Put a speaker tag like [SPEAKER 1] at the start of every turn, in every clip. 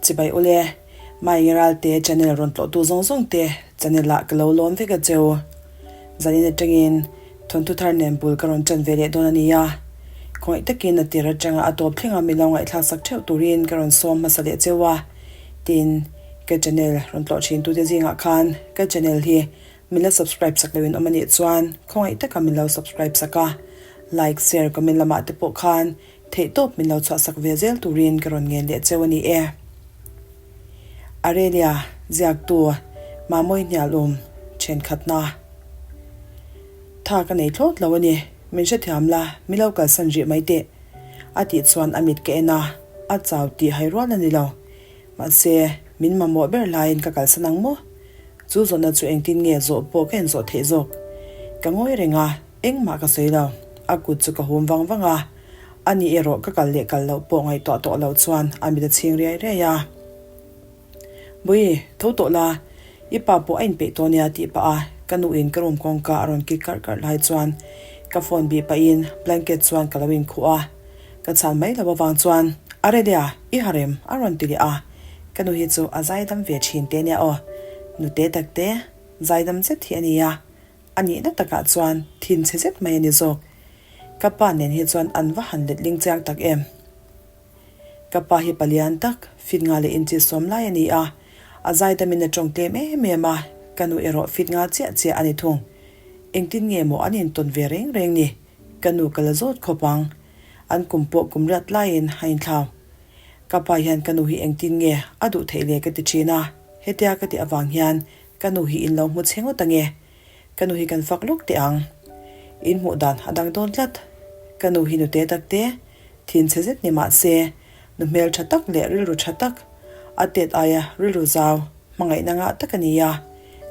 [SPEAKER 1] Chibai ule, Maengi Ralte channel rawn tlawhtu zawng zawng te channel ah ka lo lawm vek a cheu. Zanin atangin thawnthu thar nen bul ka rawn tan ve leh dawn a ni a. Khawngaih takin a tir atanga a tawp thleng a mi lo ngaihthlak sak theuh turin ka rawn sawm hmasa leh cheu a. Tin, ka channel rawn tlawh thin tute zingah khan ka channel hi min la subscribe sak loin awm a nih chuan khawngaih taka min lo subscribe sak a. Like, share, comment lamah te pawh khan Theihtawp min lo chhuahsak ve zel turin ka rawn ngen leh cheu a ni e. Arelia, ziaktu, Mamawi hnialum, thenkhatna. Tha ka nei thlawt lo a ni, min hrethiam la, min lo kalsan rih mai teh. A tih chuan a mit ka en a, a chau tih hai rual a ni lo. Mahse, min mamawh ber laiin ka kalsan ang maw? Chu zawhna chu engtin nge zawh pawh ka inzawh theih zawk? Ka ngawi reng a. Engmah ka sawi lo, a kut chu ka hum vang vang a, ani erawh ka kal leh kal loh pawh ngaihtuah tawh loh chuan a mit a chhing riai riai a. Bui, tho tawh la, i pa pawh a inpeih tawh nia tih pah a ka nuin ka room kawngka a rawn kik karh karh lai chuan ka phone bih pahin blanket chuan ka lo inkhuh a, ka chhan mai loh avang chuan Arelia, i harem a rawn ti leh a, ka nu hi chu a zaidam ve thin teh nia aw, nute takte zaidam zet hi a nia. A nihna takah chuan thin chhe zet mai a ni zawk. Ka pa nen hi chuan an va han letling chiang tak em. Ka pa hi palian tak, fit nga leh inchi sawm lai a ni a, a zaidamin a tawng tlem em em a, ka nu erawh fit nga chiah chiah a ni thung. Engtin nge maw an intawn ve reng reng ni, ka nu ka la zawt khawp ang. An kum pawh kum riat laiin a inthlau. Ka pa hian ka nu hi engtin nge a duh theih le ka ti thin a, hetia ka tih avang hian Ka nu hi in lo hmu che ngawt ange. Ka nu hi kan fak lawk teh ang. In hmuh dan a dang dawn tlat. Ka nu hi nute tak te, thin chhe zet ni mah se, nu hmel tha tak leh rilru tha tak, a tet aia rilru zau, hmangaihna ngah tak a ni a.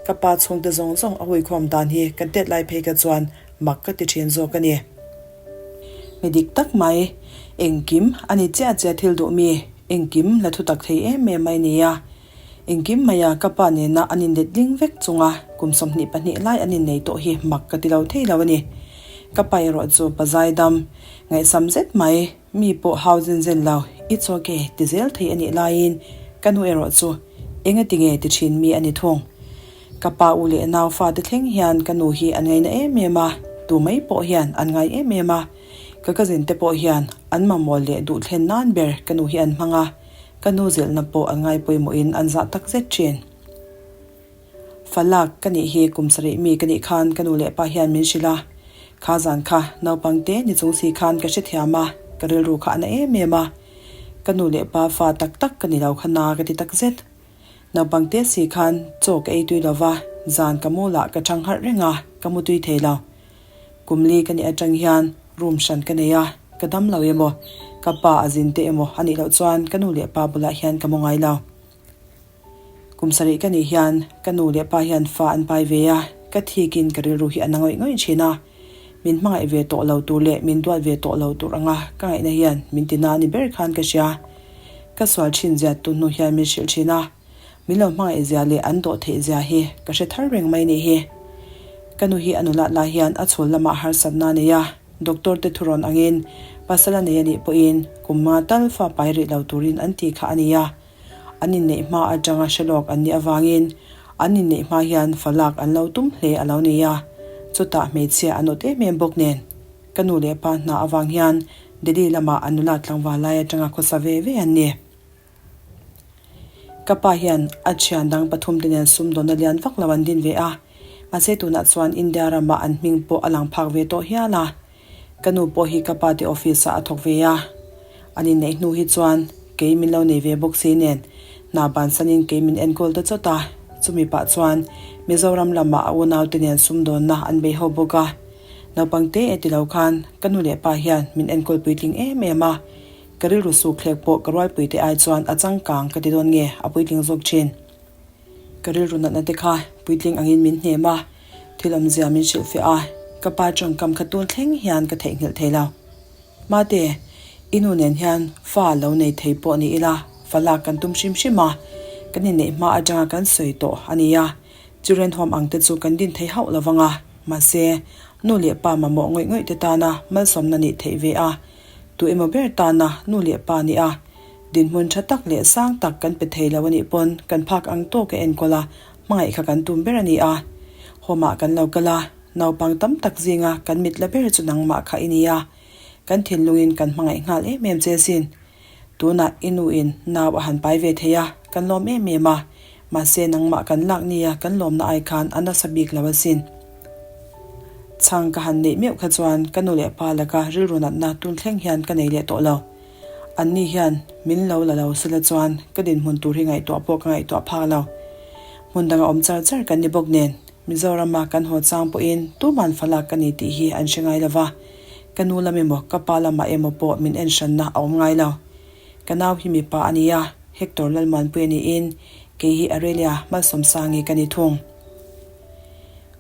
[SPEAKER 1] Ka pa chhungte zawng zawng a huikhawm dan hi kan tet lai phei ka chuan mak ka ti thin zawk a ni. Mi dik tak mai, engkim a ni chiah chiah thil duh mi, engkim la thutak thei em em mai ni a. Engkim maia ka pa nena an inlet ding vek chunga kum 22 lai an innei tawh hi mak ka ti lo thei lo a ni. Ka pa erawh chu pa zaidam, ngaihsam zet mai, mi pawh hau zen zen lo, It's ok ti zel thei a nih laiin ka nu erawh chu eng a ti nge ti thin mi a ni thung. Ka pa u leh nau fate thleng hian ka nu hi an ngaina em em a, tu mai pawh hian an ngai em em a. Ka cousin te pawh hian an mamawh leh duh thlen nan ber ka nu hi an hmang a. Ka nu zilhna pawh an ngai pawimawhin an zah tak zet thin. Falak ka nih hi kum sarih mi ka nih khan ka nu leh pa hian min hrilh a. Kha zan kha naupang te ni chung si khan ka hrethiam a, ka rilru kha a na em em a. Ka nu leh pa fa tak tak ka ni lo kha na ka ti tak zet. Naupang te si khan chaw ka ei tui lo va, zan ka mu lah ka chang harh reng a, ka mu tui thei lo. Kum li ka nih atang hian room hran ka nei a, ka dam lo emaw, ka pa a zin te emaw a nih loh chuan ka nu leh pa bulah hian ka mu ngai lo. Kum sarih ka nih hian ka nu leh pa hian fa an pai ve a, ka thikin ka rilru hi a na ngawih ngawih thin a. Min hmangaih ve tawh lo tur leh min duat ve tawh lo tur anga ka ngaihna hian min ti na ni ber khan ka hria. Ka sual thin zia tu hnu hian min hrilh thin a. Min lo hmangaih zia leh an dawh theih zia hi ka hre thar reng mai nih hi. Ka nu hi a nulat lai hian a chhul lamah harsatna a nei a, doctor te thurawn angin pasal a nei a nih pawhin kum nga tal fa pai rih lo turin an ti kha a ni a. An inneih hma atanga hre lawk an nih avangin an inneih hma hian fa lak an lo tum hle a lo ni a, chutah hmeichhia an awt em em bawk nen. Ka nu leh pa hna avang hian Delhi lamah an nulat tlangval lai atanga khawsa ve ve an ni. Ka pa hian a thian dang pathum te nen sumdawnna lian vak lo an din ve a, mahse tunah chuan India ramah an hming pawh a lang phak ve tawh hial a. Ka nu pawh hi ka pa te office ah a thawk ve a, an inneih hnu hi chuan kei min lo nei ve bawk si nen hna bansanin kei min enkawl ta chawt a, chumi pah chuan Mizoram lamah a unau te nen sumdawnna an bei ho bawk a. Naupang te e ti lo khan ka nu leh pa hian min enkawl puitling em em a. Ka rilru sukthlek pawh ka rualpuite ai chuan a changkang ka ti dawn nge a puitling zawk thin. Ka rilru natna te kha puitling angin min hnem a, thil awmzia min hrilhfiah a, ka pa tawngkam kha tun thleng hian ka theihnghilh thei lo. Mate, i nu nen hian fa lo nei thei pawh ni ila, fa lak kan tum hrim hrim a, kan inneih hma atanga kan sawi tawh a nia. Children home ang te chu kan din thei hauh lovang a, mahse, nu leh pa mamawh ngawih ngawih te tana malsawmna nih theih ve a, Tu emaw ber tana nu leh pa nia. Dinhmun tha tak leh sang tak kan pe thei lo a nih pawn kan phak ang tawk a enkawl a, hmangaih kha kan tum ber a ni a. Home ah kan lo kal a, naupang tam tak zinga kan mit la ber chu nangmah kha i ni a. Kan thinlungin kan hmangaih nghal em em che sin. Tunah i nu in nau a han pai ve thei a, kan lawm em em a. Mahse nangmah kan lak nia kan lawmna ai khan a nasa bik lo asin. Chhang ka han neih meuh kha chuan ka nu leh pa laka rilru natna tun thleng hian ka nei leh tawh lo. Anni hian min lo la lo sela chuan ka dinhmun tur hi ngaihtuah pawh ka ngaihtuah phak lo. Hmun danga awm char char kan ni bawk nen Mizorama kan haw chang pawhin tuman falak ka ni tih hi an hre ngai lo va. Ka nu lam emaw ka pa lamah emaw pawh min en hranna a awm ngai lo. Ka nau hi mipa a ni a, Hector Lalmuanpuia niin kei hi Aurelia Malsawmsangi ka ni thung.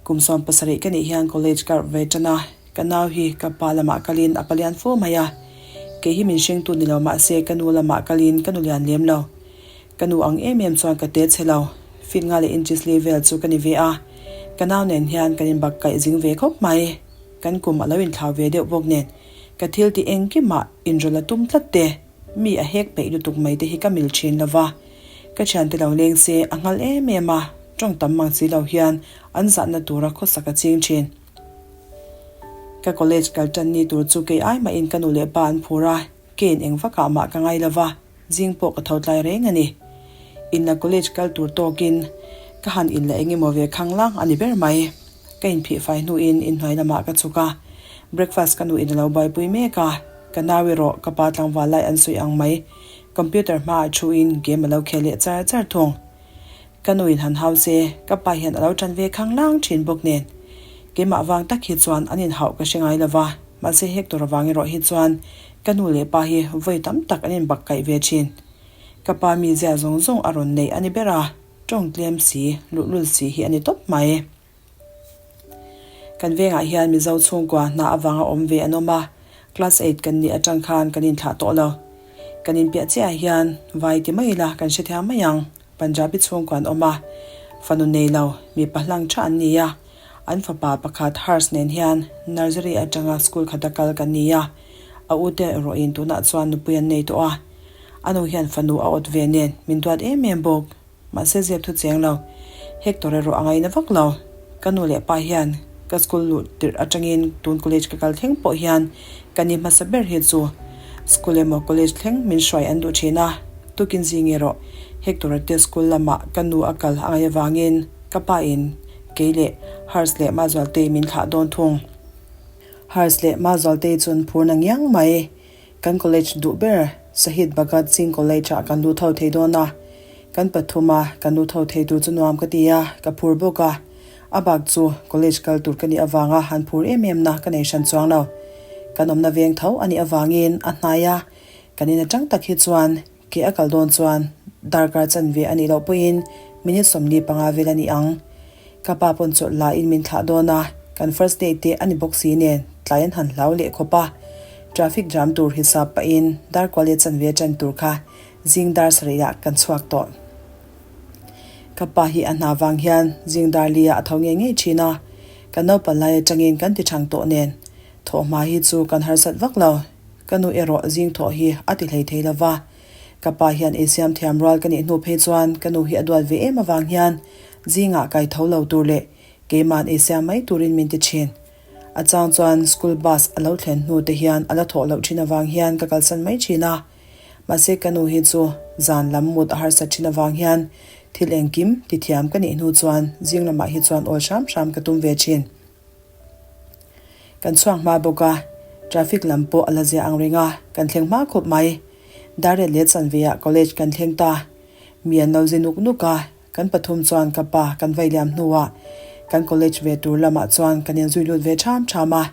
[SPEAKER 1] Kum 17 ka nih hian college ka ve tan a, ka nau hi ka pa lamah kalin a palian fo mai a. Kei hi min hringtu ni lo mah se ka nu lamah kalin ka nu lian lem lo. Ka nu ang em em chuan ka te chhe lo, feet nga leh inches li vel chu ka ni ve a. Ka nau nen hian kan inbak kaih zing ve khawp mai. Kan kum a lo inthlau ve deuh bawk nen ka thil tih engkimah inrawlh a tum tlat te, mi a hek peih lutuk mai te hi ka mil thin lo va. Ka thiante lo leng se a nghal em em a, tawng tam mang si lo hian an zahna tura khawsak a ching thin. Ka college kal tan ni tur chu kei ai mahin ka nu leh pa an phur a, kein eng vakah mah ka ngai lo va, zing pawh ka tho tlai reng a ni. Inla college kal tur tawkin ka han inla eng emaw ve khang lang a ni ber mai. Ka inphih fai hnuin inhnuai lamah ka chhuk a, breakfast ka nuin a lo buaipui mek a, ka nau erawh ka pa tlangval lai an sawi ang mai. Computer hmaah thuin game a lo khel leh char char thung. Ka nuin han hau se, ka pa hian a lo tan ve khang lang thin bawk nen. Keimah vang tak hi chuan an inhauh ka hre ngai lo va, mahse Hector avang erawh hi chuan ka nu leh pa hi vawi tam tak an inbak kaih ve thin. Ka pa mizia zawng zawng a rawn neih a ni ber a, tawng tlem si, luhlul si hi a ni tawp mai. Kan vengah hian Mizo chhungkua hna avanga awm ve an awm a, class eight kan nih atang khan kan inthlah tawh lo. Kan inpiah chiahah hian vai ti mai ila kan hrethiam mai ang, Punjabi chhungkua an awm a, fanu nei lo, mipa hlang tha an ni a, an fapa pakhat Harsh nen hian nursery atanga school khata kal kan ni a, a ute erawhin tunah chuan nupui an nei tawh a, a nu hian fanu a awt ve nen min duat em em bawk. Mahse zep thu cheng lo. Hector erawh a ngaina vak lo. Ka nu leh pa hian ka school luh tirh atangin tun college ka kal thleng pawh hian ka ni hmasa ber hi chu school emaw college thleng min hruai an duh thin a. Tukin zing erawh Hector-a te school lamah ka nu a kal a ngaih avangin ka pa in kei leh Hers leh Mazualtei min thlah dawn thung. Hers leh Mazualtei chun phurna ngiang mai. Kan college duh ber Sahid Bhagat Singh College ah kan lut ho thei dawn a, kan pathum a kan lut ho thei tur chu nuam ka ti a, ka phur bawk a. A bak chu college kal tur ka nih avanga han phur em em na ka nei hran chuang lo. Kan awmna veng tho a nih avangin a hnai a, kan in atang tak hi chuan Ke a kal dawn chuan darkar chanve a nih loh pawhin minute 45 vel a ni ang. Ka pa pawn chawlh la in min thlah dawn a, kan first day te a ni bawk si nen tlai an han hlau leh khawp a. Traffic jam tur hisap pahin dar kual leh chanve ṭan tur kha zing dar sarih ah kan chhuak tawh. Ka pa hi a hna vang hian zing dar li ah a tho ngei ngei ṭhin a, kan naupan lai aṭangin kan ti ṭhang tawh nen thawhhma hi chu kan harsat vak lo. Ka nu erawh zing thawh hi a ti hlei thei lo va. Ka pa hian ei siam thiam rual ka nih hnu phei chuan ka nu hi a duat ve em avang hian zingah kai tho lo tur leh keima'n ei siam mai turin min ti thin. A chang chuan school bus a lo thlen hnu te hian a la thawh loh thin avang hian ka kalsan mai thin a. Mahse ka nu hi chu zan lam mut a harsat thin avang hian thil engkim ti thiam ka nih hnu chuan zing lamah hi chuan awl hram hram ka tum ve thin. Kan chhuak hma bawk a, traffic lam pawh a la zia ang reng a, kan thleng hma khawp mai. Dar et leh chanve ah college kan thleng ta. Mi an lo zi nuk nuk a, kan pathum chuan ka pa kan vai liam hnuah kan college ve tur lamah chuan kan inzui lut ve ṭham ṭham a,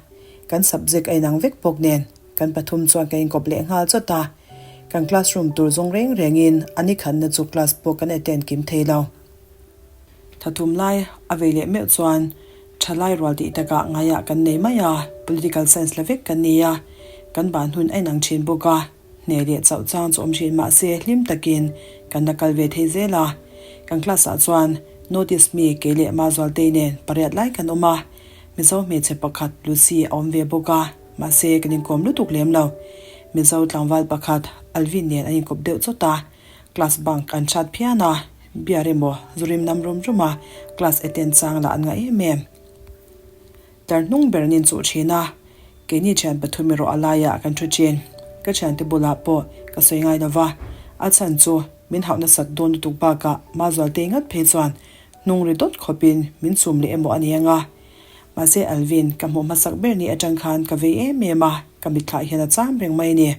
[SPEAKER 1] kan subject a inang vek bawk nen kan pathum chuan kan inkawp leh nghal chawt a. Kan classroom tur zawng reng rengin a nikhatna chu class pawh kan attend kim thei lo. Thathum lai a vei leh meuh chuan Thalai rual tih takah ngaiah kan nei mai a, political science la vek kan ni a, kan ban hun a inang thin bawk a, hne leh chauh chang chu awm thin mah se hlim takin kan la kal ve thei zel a. Kan class ah chuan notice mi kei leh Mazualtei nen pariat lai kan awm a, Mizo hmeichhe pakhat Lucy a awm ve bawk a, mahse kan inkawm lutuk lem lo. Mizo tlangval pakhat Alvin nen an inkawp deuh chawt a, class bunk an hrat phian a, beer emaw zu rim nam rum rum a class attend chang lah an ngah em em. Tar hnung ber an inchuh thin a, keini thian pathum erawh a laiah kan thu thin. Ka thiante bulah pawh ka sawi ngai lo va, a chhan chu min hauh nasat dawn lutuk bakah Mazualte ngat phei chuan hnung ri dawt khawpin min chum leh emaw a ni ang a. Mahse Alvin, ka hmuh hmasak ber ni atang khan ka vei em em a, ka mitthlah hian a cham reng mai a ni.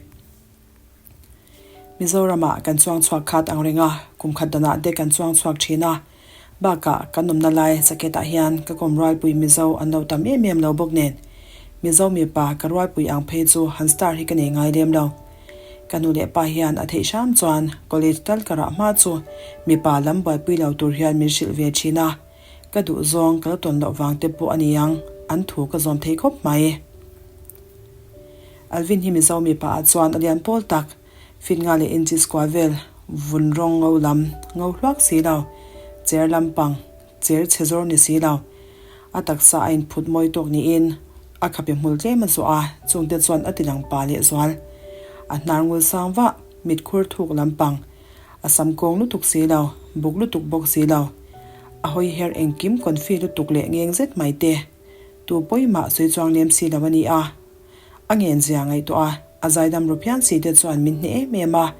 [SPEAKER 1] Mizoramah kan chuang chhuak khat ang reng a, kum khat danah te kan chuang chhuak thin a. Bakah kan awmna lai Saketah hian ka kawm rualpui Mizo an lo tam em em lo bawk nen, Mizo mipa ka rualpui ang phei chu han star hi ka nei ngai lem lo. Ka nu leh pa hian a theih hram chuan college tal ka rah hma chu mipa lam buaipui lo tur hian min hrilh ve thin a. Ka duh zawng ka la tawn loh vang te pawh a ni ang, an thu ka zawm thei khawp mai. Alvin hi Mizo mipa ah chuan a lian pawl tak, fit nga leh inches kua vel, vun rawng ngo lam, ngo hluak si lo, cher lampang, cher chhe zawr ni si lo. A taksa a inphut mawi tawk niin a khape hmul tlem a zuah a, chungte chuan a ti lang pa leh zual. A hnar ngul sang vah, mit khur thuk lampang, A sam kawng lutuk si lo, buk lutuk bawk si lo. A hawi her engkim confi lutuk leh ngeng zet mai te. Tu pawimah sawi chuang lem si lo a ni a. A ngen zia ngaihtuah a, a zaidam ru phian si te chuan min hneh em em a,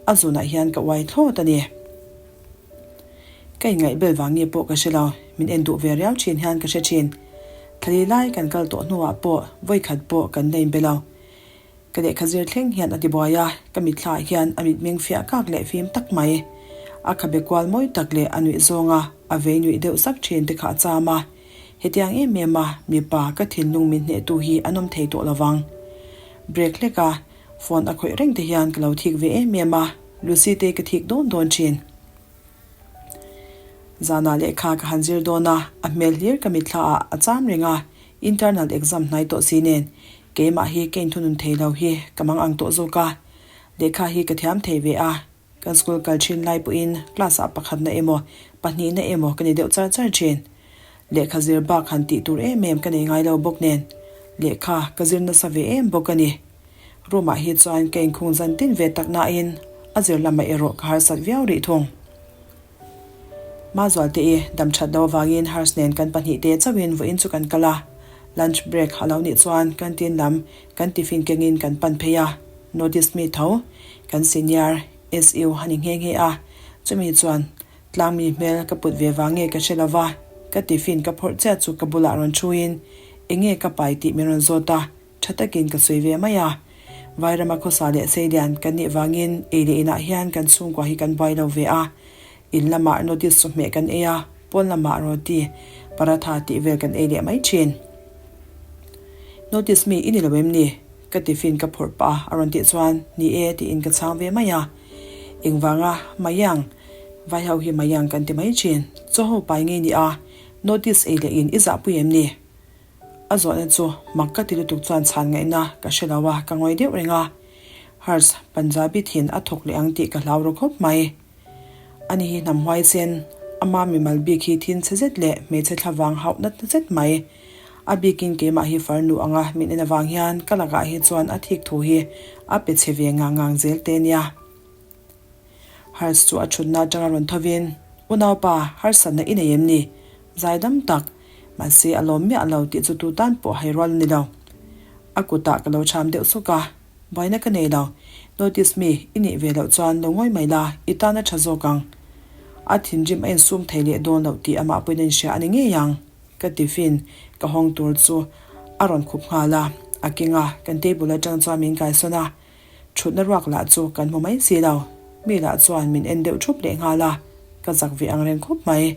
[SPEAKER 1] a zunah hian ka uai thlawt a ni. Ka inngaihbel vang nge pawh ka hre lo, min en duh ve riau thin hian ka hre thin. Thlali lai kan kal tawh hnuah pawh vawikhat pawh kan la inbe lo. Ka lehkha zir thleng hian a ti buai a, ka mitthla ah hian a mitmeng fiah kak leh fim tak mai. A khabe kual mawi tak leh a nuih zawnga a vei nuih deuh sak thin te kha a cham a. Hetiang em em a mipa ka thinlung min hnehtu hi an awm thei tawh lovang. Break hlek a, phone a khawih reng te hian ka lo thik ve em em a, Lucy te ka thik dawn dawn thin. Zanah lehkha ka han zir dawn a, a hmel hlir ka mitthla ah a cham reng a, internal exam hnai tawh si nen Keimah hi ka inthunun thei lo hi ka mang ang tawh zawk a, lehkha hi ka thiam thei ve a, kan school kal thin lai pawhin class ah pakhatna emaw pahnihna emaw ka ni deuh char char thin. Lehkha zir bak han tih tur em em ka nei ngai lo bawk nen lehkha ka zir nasa ve em bawk a ni. Room ah hi chuan ka inkhung zan tin ve tak nain a zir lamah erawh ka harsat viau rih thung. Mazualte i dam that lo avangin Hars nen kan pahnihte chauhin vawiin chu kan kal a, lunch break a lo nih chuan canteen lam kan tiffin kengin kan pan phei a, notice mi tho kan senior SU a ni nghe nghe a, chumi chuan tlangmi hmel ka put ve vang nge ka hre lo va, ka tiffin ka phawrh chiah chu ka bulah rawn thuin enge ka pai tih min rawn zawt a. Tha takin ka sawi ve mai a. Vairama khawsa leh Seilian kan nih vangin ei leh inah hian kan chhungkua hi kan buai lo ve a. In lamah noodles chawhmeh kan ei a, pawn lamah roti, paratha tih vel kan ei leh mai thin. Notice mi i ni lo em ni? Ka tiffin ka phawrh pah a, a rawn tih chuan ni e tiin ka chhang ve mai a. Engvanga Mayang, Vaiho hi Mayang kan ti mai thin, chaw ho pai ngei ni a, notice ei leh in i zahpui em ni? A zawhna chu mak ka ti lutuk chuan chhan ngaihna ka hre lo a, ka ngawi deuh reng a. Hers, Punjabi thin a thawk leh ang tih ka hlau ru khawp mai. Ani hi hnam huai sen, ama mimal bik hi thin chhe zet leh hmeichhe thla vang hauh natna zet mai. A bikin keimah hi farnu anga min en avang hian ka lakah hi chuan a thik thu hi a pe chhe ve ngang ngang zel te nia. Hers chu a thutna atanga rawn thovin, Unaupa, harsatna i nei em ni? Zaidam tak, mahse a lawm miah lo tih chu tu tan pawh hai rual a ni lo. A kutah ka lo cham deuh suk a, Buaina ka nei lo, notice mi i nih ve loh chuan lo ngawi mai la, i tan a tha zawk ang. A thinrim a insum thei leh dawn loh tih amah pawhin a inhria a ni ngei ang. Ka tiffin ka hawng tur chu a rawn khup nghal a, a keng a, kan table atang chuan min kaisawn a. Thutna ruak lah chu kan hmu mai si lo. Mi lah chuan min en deuh thup leh nghal a, ka zak ve ang reng khawp mai.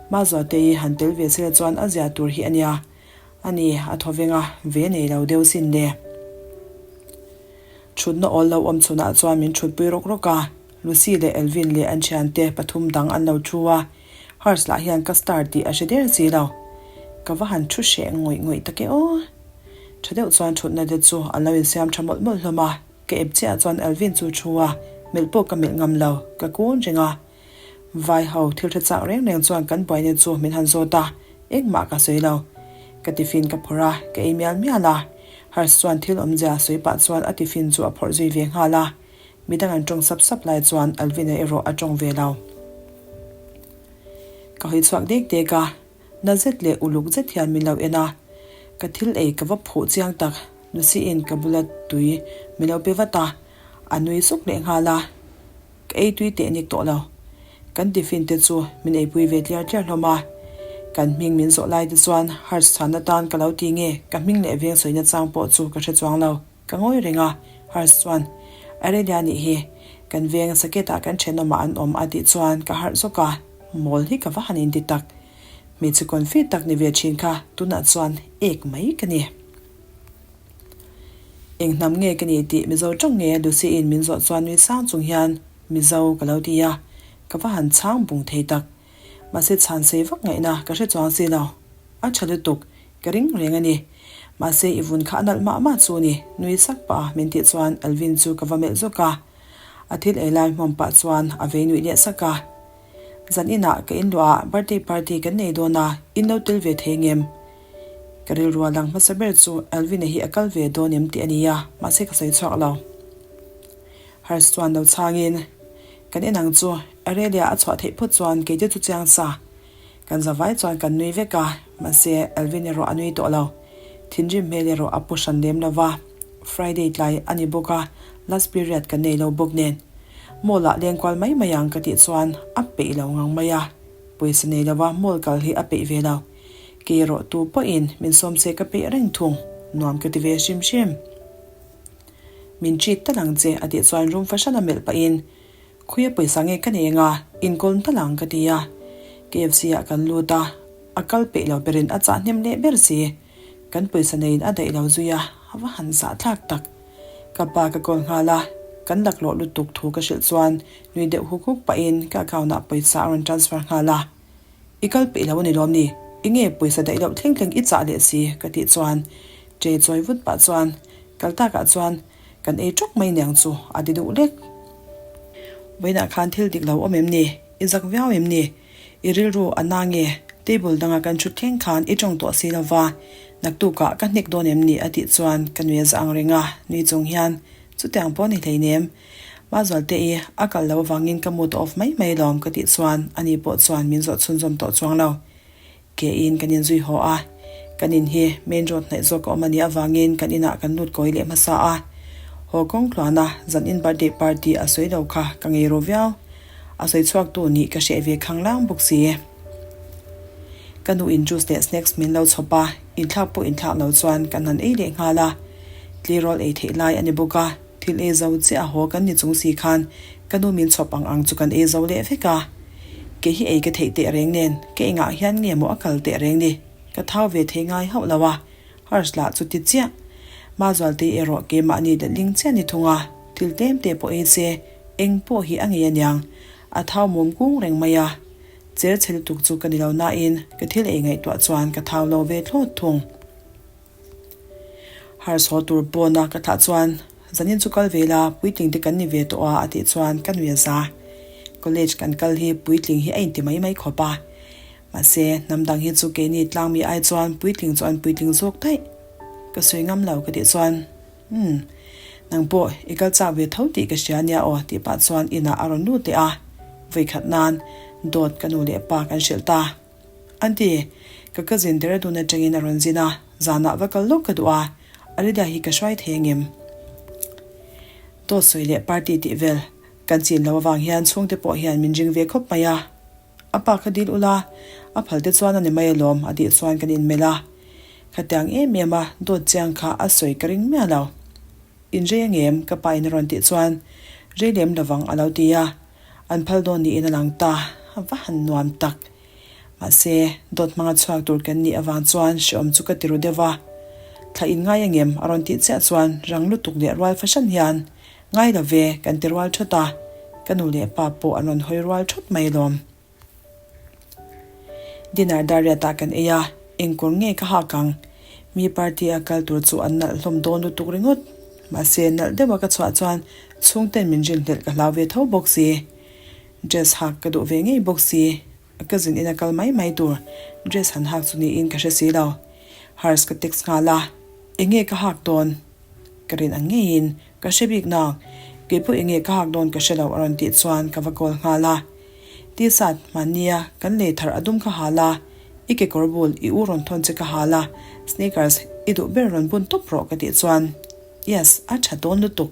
[SPEAKER 1] Mazuatei han tel ve sela chuan a zia tur hi a nia. Ani, a thaw veng a, ve nei lo deuh sin le. Thutna awl lo awm chhunah chuan min thutpui rawk rawk a, Lucy leh Elvin leh an thiante pathum dang an lo thu a, Hers lah hian ka star tih a hre der si lo. Ka va han thu hreh ngawih ngawih tak e aw. Tha deuh chuan thutna te chu an lo insiam tha mawlh mawlh hlawm a, ka ep chiah chuan Alvin chu thu a, melh pawh ka melh ngam lo, ka kun reng a. Vai ho thil tha chak reng reng chuan kan buaina chu min han zawt a, engmah ka sawi lo. Ka tiffin ka phawrh a, ka ei mial mial a. Harsh chuan thil awmzia sawi pah chuan a tiffin chu a phawrh zui ve nghal a, midang an tawng sap sap lai chuan Alvin-a erawh a tawng ve lo. Ka hawi chhuak dek dek a, na zet leh uluk zet hian min lo en a, ka thil ei ka va phuh chiang tak, Lucy-in ka bula tui min lo pe vat a, a nui suk leh nghal a. Ka ei tui teh nik tawh lo. Kan tiffin te chu min eipui ve tliar tliar hlawm a. Kan hming min zawh lai te chuan Harsh chhan atan ka lo ti nge ka hming leh veng sawina chang pawh chu ka hre chuang lo. Ka ngawi reng a, Harsh chuan Aurelia nih hi kan veng Saketah kan thenawmah an awm a tih chuan ka harh zawk a, mawl hi ka va han inti tak. Hmeichhe confi tak ni ve thin kha tunah chuan ek mai ka ni. Eng hnam nge ka nih tih Mizo tawng nge Lucy-in min zawh chuan nui sang chung hian Mizo ka lo ti a, ka va han chhang bung thei tak. Mahse chhan sei vak ngaihna ka hre chuang si lo. A tha lutuk, ka ring reng a ni. Mahse i vun kha a nalh mah mah chu ni, nui sak pah a min tih chuan Alvin chu ka va melh zawk a. A thil ei lai hmawm pah chuan a vei nuih leh sak a. Zan inah ka inluah ah birthday party kan nei dawn a, in lo tel ve thei ngem? Ka rilru a lang hmasa ber chu Alvin-a hi a kal ve dawn em tih a ni a, mahse ka sawi chhuak lo. Harsh chuan lo chhangin, Kan en ang chu, Aurelia a chhuah theih phawt chuan keite chu chiang sa. Kan zavai chuan kan nui vek a, mahse Alvin erawh a nui tawh lo. Thinrim hmel erawh a pu hran lem lo va, Friday tlai a ni bawk a, last period kan nei lo bawk nen. Mall ah leng kual mai mai ang ka tih chuan a peih lo ngang mai a, pawisa nei lo va mall kal hi a peih ve lo. Kei erawh tu pawhin min sawm se ka peih reng thung, nuam ka ti ve hrim hrim. Min treat tal ang che a tih chuan room fahran a melh pahin Khuia pawisa nge ka nei anga inkawl tal ang ka ti a. KFC ah kan lut a, a kal peih lo berin a chah hnem leh ber si. Kan pawisa neiin a daih lo zui a, a va han zah thlak tak. Ka pa ka call nghal a, kan laklawh lutuk thu ka hrilh chuan nui deuh huk huk pahin ka account ah pawisa a rawn transfer nghal a. I kal peih lo a ni lawm ni? Enge pawisa daih loh thleng thleng i chah leh si? ka tih chuan ṭe chawi vut pah chuan kal takah chuan Kan ei tawk mai niang chu a ti duh lek. Vawiinah khan thil dik lo awm em ni? I zak viau em ni? I rilru a na nge? Table danga kan thut thleng khan i tawng tawh si lo va, naktukah ka hnek dawn em ni? a tih chuan ka nui a za ang reng a, nui chung hian chutiang pawh ni hleinem. Mazualte i a kal lo avangin ka mood off mai mai lawm ka tih chuan ani pawh chuan min zawh chhunzawm tawh chuang lo. Keiin kan inzui haw a, kan in hi main road hnaih zawk a awm a nih avangin kan inah kan lut kawi leh hmasa a. Haw kawng tluana zan in birthday party a sawi lo kha ka ngei ru viau. A sawi chhuaktu nih ka hreh ve khang lang bawk si. Ka nu in juice leh snacks min lo chhawp a, inthlak pawh inthlak lo chuan kan han ei leh nghal a. Tleirawl ei theih lai a ni bawk a. Thil ei zo chiah a haw kan ni chung si khan ka nu min chhawp ang ang chu kan ei zo leh vek a. Kei hi ei ka theih teh reng nen ka engah hian nge maw a kal teh reng ni, ka thau ve thei ngai hauh lo a, Harsh lah chu ti chiah. Mazualtei erawh keimahni letling chiah ni thung a, thil tlem te pawh ei se eng pawh hi a ngei aniang, a thau mum kung reng mai a. Cher chhe lutuk chu ka ni lo nain ka thil ei ngaihtuah chuan ka thau lo ve thlawt thung. Harsh haw tur pawna ka thlah chuan zanin chu kal ve la, puitling te kan ni ve tawh a a tih chuan ka nui a za. College kan kal hi puitling hi a inti mai mai khawp a. Mahse, hnam dang hi chu keini tlangmi ai chuan puitling chu an puitling zawk daih. Ka sawi ngam lo ka tih chuan, Umm, nang pawh i kal chak ve tho tih ka hria nia aw tih pah chuan inah a rawn lut leh a. Vawikhat nan dawt ka nu leh pa kan hrilh ta. An ti, ka cousin Dehradun atangin a rawn zin a, zanah va kal lawk ka duh a, Arida hi ka hruai thei angem? Dawt sawi leh party tih vel kan chin lo avang hian chhungte pawh hian min ring ve khawp mai a, a pa kha dil ula, a phal te chuan a ni mai alawm a tih chuan kan inmelh a, khatiang em em a dawt chiang kha a sawi ka ring miah lo. In rei angem? ka pa in a rawn tih chuan rei lem lovang a lo ti a, an phal dawn niin a lang ta, a va han nuam tak. Mahse, dawt hmanga chhuak tur kan nih avang chuan hreawm chu ka ti ru deuh va. Thla in ngai angem? a rawn tih chiah chuan rang lutuk leh rual fahran hian, Ngai lo ve, kan ti rual thawt a. Ka nu leh pa pawh an rawn hawi rual thawt mai alawm. Dinner dar riatah kan ei a, engkawr nge ka hak ang? Mi party a kal tur chu an nalh hlawm dawn lutuk ringawt. Mahse, nalh deuha ka chhuah chuan chhungten min rinhlelh ka hlau ve tho bawk si. Dress hak ka duh ve ngei bawk si, ka zin in a kal mai mai tur dress han hak chu niin ka hre si lo. Hers ka text nghal a. Enge ka hak dawn? Ka rin ang ngeiin ka hre bik nang, keipawh enge ka hak dawn ka hre lo a rawn tih chuan ka va call nghal a. Tisat, hmannia kan lei thar a dum kha hal a, i kekawr bul i u rawn thawn che ka hal a, sneakers i duh ber rawn bun tawp rawh ka tih chuan Yes, a tha dawn lutuk,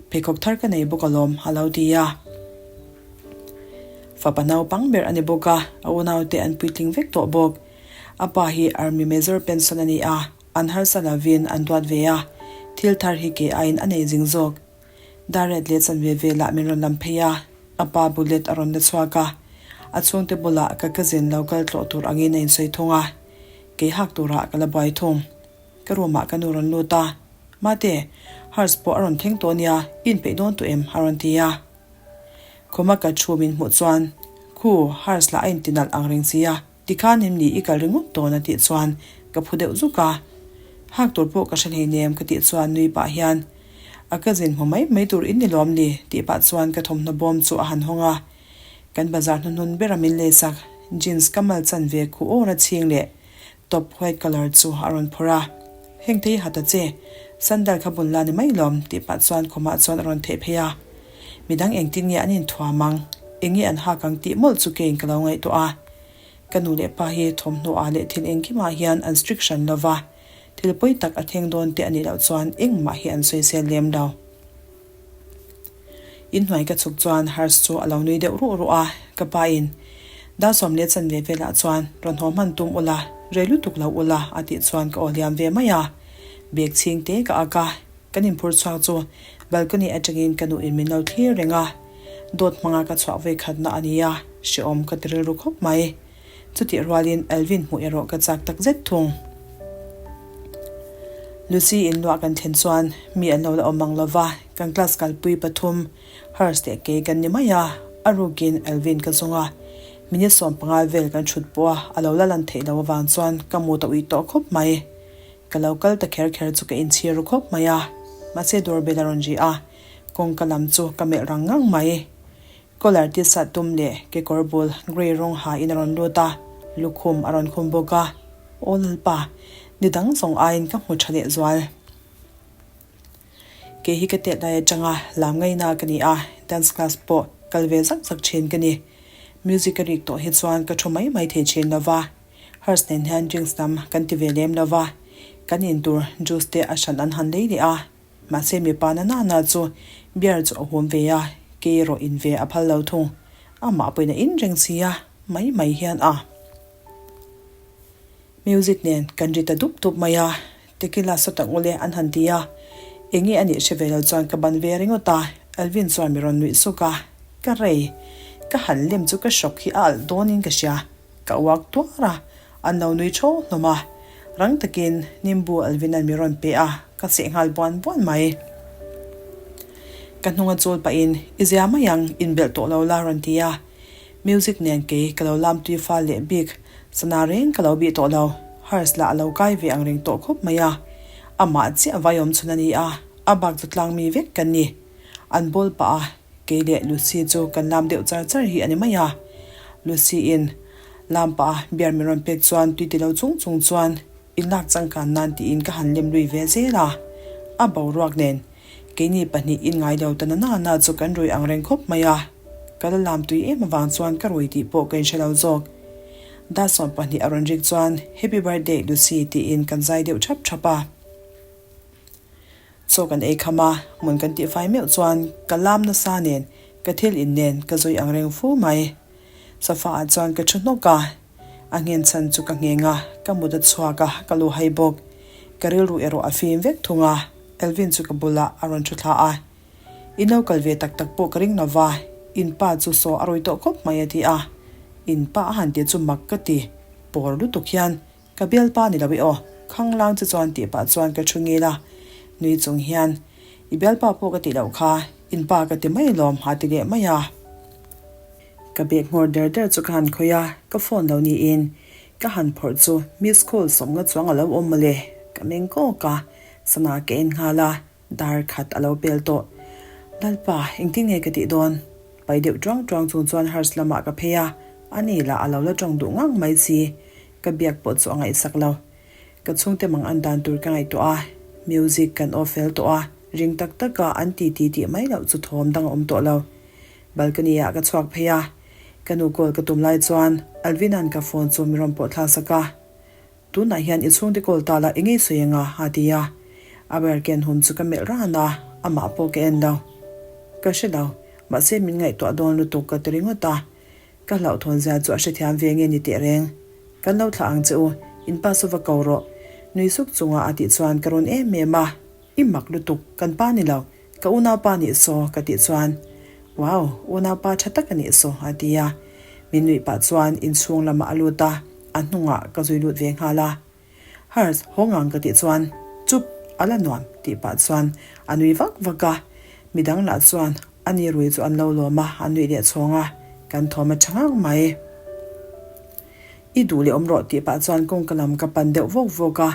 [SPEAKER 1] pheikhawk thar ka nei bawk alawm a lo ti a. Fapa naupang ber a ni bawk a, a unaute an puitling vek tawh bawk. A pa hi Army Major pension a ni a, an harsa lovin an duat ve a, thil thar hi ke aiin a nei zing zawk. Dar ret leh chanve velah min rawn lam phei a, a pa bullet a rawn la chhuak a, a chhungte bulah ka cousin lo kal tlawh tur angin a insawi thung a, kei hak turah ka la buai thung. Ka room ah ka nu rawn lut a, Mate, Hers pawh a rawn thleng tawh nia, i inpeih dawn tawh em? a rawn ti a. Khuma ka thu min hmuh chuan, Khu, Hers lah a inti nalh ang reng si a, tikhan em ni i kal ringawt dawn a tih chuan ka phu deuh zuk a. Hak tur pawh ka hre hleinem ka tih chuan nui pah hian, A cousin hmu mai mai tur in ni lawm ni? tih pah chuan ka thawmhnaw bawm chu a han hawng a. Kan bazar hnuhnun bera min leisak jeans ka mal chan ve khu awr a chhing leh Top white colour chu a rawn phawrh a, Heng te hi ha ta che, sandal kha bun la ni mai lawm tih pah chuan khawmah chuan a rawn theih phei a. Midang engtin nge an inthuam ang, eng nge an hak ang tih mawlh chu keiin ka lo ngaihtuah a. Ka nu leh pa hi thawmhnaw ah leh thil engkimah hian an strict hran lo va, thil pawi tak a thleng dawn te a nih loh chuan engmah hi an sawisel lem lo. Inhnuai ka chhuk chuan Hers chu a lo nui deuh ruh ruh a, ka pa in Dalsawm leh chanve velah chuan rawn haw hman tum ula, rei lutuk lo ula a tih chuan ka aw hliam ve mai a. Bag chhing te ka ak a, kan inphur chhuak chu balcony atangin ka nuh in min lo thlir reng a, dawt hmanga ka chhuah vawi khatna a ni a, hrehawm ka ti rilru khawp mai. Chutih rualin Alvin hmuh erawh ka chak tak zet thung. Lucy in luah kan thlen chuan mi an lo la awm ang lova, kan class kalpui pathum, Hers leh kei kan ni mai a, a rukin Alvin ka zawng a. Minute 15 vel kan thut pawh a, a lo la lan theih loh avang chuan ka mu ta ui tawh khawp mai. Ka lo kal ta kher kher chu ka inchhir ru khawp mai a, mahse doorbell a rawn ri a, kawngka lam chu ka melh rang ngang mai. Collar tisa tum leh kekawr bul grey rawng ha in a rawn lut a, lukhum a rawn khum bawk a. Aw Lalpa, ni dang zawng aiin ka hmu tha leh zual. Kei hi ka tet lai atanga lam ngaina ka ni a, dance class pawh kal ve zak zak thin ka ni. Music a rik tawh hi chuan ka thu mai mai thei thin lo va, Hers nen hian drinks lam kan ti ve lem lo va, kan in tur juice te a hran an han lei leh a. Mahse mipa na na na chu beer chu a huam ve a, kei erawh in ve a phal lo thung. Amah pawhin a in reng si a, mai mai hian a. Music nen kan ri ta dup dup mai a, tequila saw tak ule an han ti a. Enge a nih hre ve lo chuan ka ban ve ringawt a, Alvin chuan mi rawn nuih suk a, ka rei, ka han lem chu ka hrawk hi a alh dawnin ka hria. Ka uak tuar a, an lo nui tho hlawm a. Rang takin Nimbu Alvin-a'n mi rawn pe a, ka cheh nghal buan buan mai. Ka hnung a chul pahin, I zia mai ang, inbelh tawh lo la rawn ti a. Music nen kei ka lo lam tui fal leh bik, sana reng ka lo bih tawh lo. Hers lah a lo kai ve ang reng tawh khawp mai a. Amah chiah vai awm chhun a ni a, a bak chu tlang mi vek kan ni. An bawl pah a, kei leh Lucy chu kan lam deuh char char hi a ni mai a. Lucy in lam pah a beer min rawn pek chuan tui ti lo chung chung chuan in lak changkan nan tiin ka han lem lui ve zel a. A boruak nen keini pahnih in ngai lo ta na na na chu kan rui ang reng khawp mai a. Ka la lam tui em avang chuan ka rui tih pawh ka inhre lo zawk. Dar 12 a rawn rik chuan Happy birthday Lucy tiin kan zai deuh thap thap a. Chaw kan ei kham a, hmun kan tihfai meuh chuan ka lam nasa nen ka thil in nen ka zui ang reng fu mai. Sofa ah chuan ka thu hnawk a, a nghen chhan chu ka ngheng a, ka mut a chhuak a, ka lu hai bawk. Ka rilru erawh a fim vek thung a, Elvin chu ka bulah a rawn thu thla a. In lo kal ve tak tak pawh ka ring lo va, in pa chu saw a rawi tawh khawp mai a ti a. In pa a han tih chu mak ka ti, pawr lutuk hian Ka bialpa ni lo i aw, khanglang che chuan tih pah chuan ka thu ngil a, nui chung hian, I bialpa pawh ka tih loh kha, in pa ka ti mai alawm a ti leh mai a. Ka bag nghawr der der chu ka han khawih a, ka phone lo niin ka han phawrh chu miss call sawmnga chuang a lo awm mawle, ka meng kawk a, sana ka en nghal a. Dar khat a lo pel tawh. Lalpa, engtin nge ka tih dawn? Pai deuh tuang tuang chung chuan Hers lamah ka phei a, ani lah a lo la tawng duh ngang mai si. Ka biak pawh chu a ngaihsak lo. Ka chhungte mang an dan tur ka ngaihtuah a. Music kan off fel tawh a, ring tak taka an ti ti tih mai loh chu thawm dang a awm tawh lo. Balcony ah ka chhuak phei a, ka nu call ka tum lai chuan Alvin-a'n ka phone chu mi rawn pawh thla sak a. Tunah hian i chhungte call ta la engei sawi anga a ti a. A ber ken hum chu ka melh ran a, amah pawh ka en lo. Ka hre lo, mahse min ngaihtuah dawn lutuk ka ti ringawt a. Ka hlauhthawn zia chu a hrethiam ve nge ni teh reng. Kan lo thlah ang che u, in pa saw va ko rawh. Nui suk chunga a tih chuan ka rawn em em a, I mak lutuk, kan pa ni lo, ka unaupa nih saw ka tih chuan, Wow, unaupa tha tak a nih saw a ti a. Min nuih pah chuan inchhung lamah a lut a, a hnungah ka zui lut ve nghal a. Hers, haw ngang ka tih chuan, Chup, a la nuam, tih pah chuan a nui vak vak a. Midang lah chuan a ni rui chu an lo lawm a, an nuih leh chhawng a, kan thawm a tha ngang mai. I duh leh awm rawh tih pah chuan kawngka lam ka pan deuh vawk vawk a,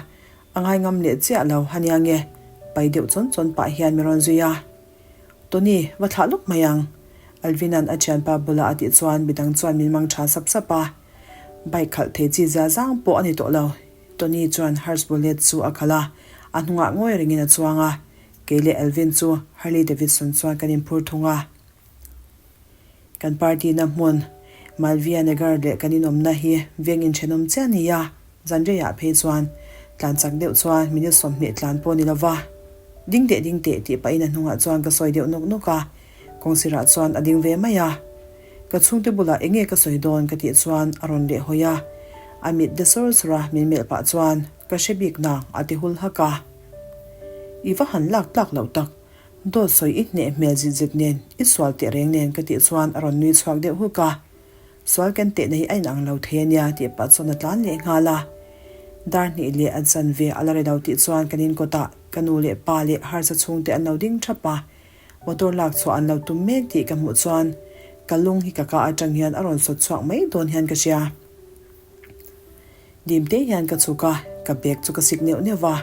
[SPEAKER 1] a ngai ngam leh chiah lo a nia nge, pai deuh chawn chawn pah hian mi rawn zui a. Tony, va thlah lawk mai ang, Alvin-a'n a thianpa bulah a tih chuan midang chuan min mang tha sap sap a. Bike khalh thei chi zia zang pawh a ni tawh lo. Tony chuan Hertz Bullet chu a khalh a, a hnungah ngawi rengin a chuang a. Kei leh Alvin chu Harley Davidson chuan kan inphur thung a. Kan party na hmun Malviya Nagar leh kan inawmna hi veng inthenawm chiah a ni a, zanreiah phei chuan tlan chak deuh chuan minute 20 tlan pawh a ni lo va. Ding teh ding teh tih pahin a hnungah chuan ka sawi deuh nawk nawk a, kawngsirah chuan a ding ve mai a. Ka chhungte bulah eng nge ka sawi dawn ka tih chuan a rawn leh hawi a, a mit de sawr sawr a min melh pah chuan ka hre bik nang a ti hul hak a. I va han lak tlak loh tak, dawt sawi i hneh hmel zit zet nen i sual teh reng nen ka tih chuan a rawn nui chhuak deuh huk a. Sual kan tehna hi a inang lo thei a nia tih pah chuan a tlan leh nghal a. Dar hnih leh a chan ve a la ri lo tih chuan kan inkawtah ka nu leh pa leh harsa chhungte an lo ding thap a. Motor lak chhuah an lo tum mek tih ka hmuh chuan ka lung hi ka ka atang hian a rawn sawt chhuak mai dawn hian ka hria. Dim te hian ka chhuk a, ka bag chu ka sik neuh neuh va,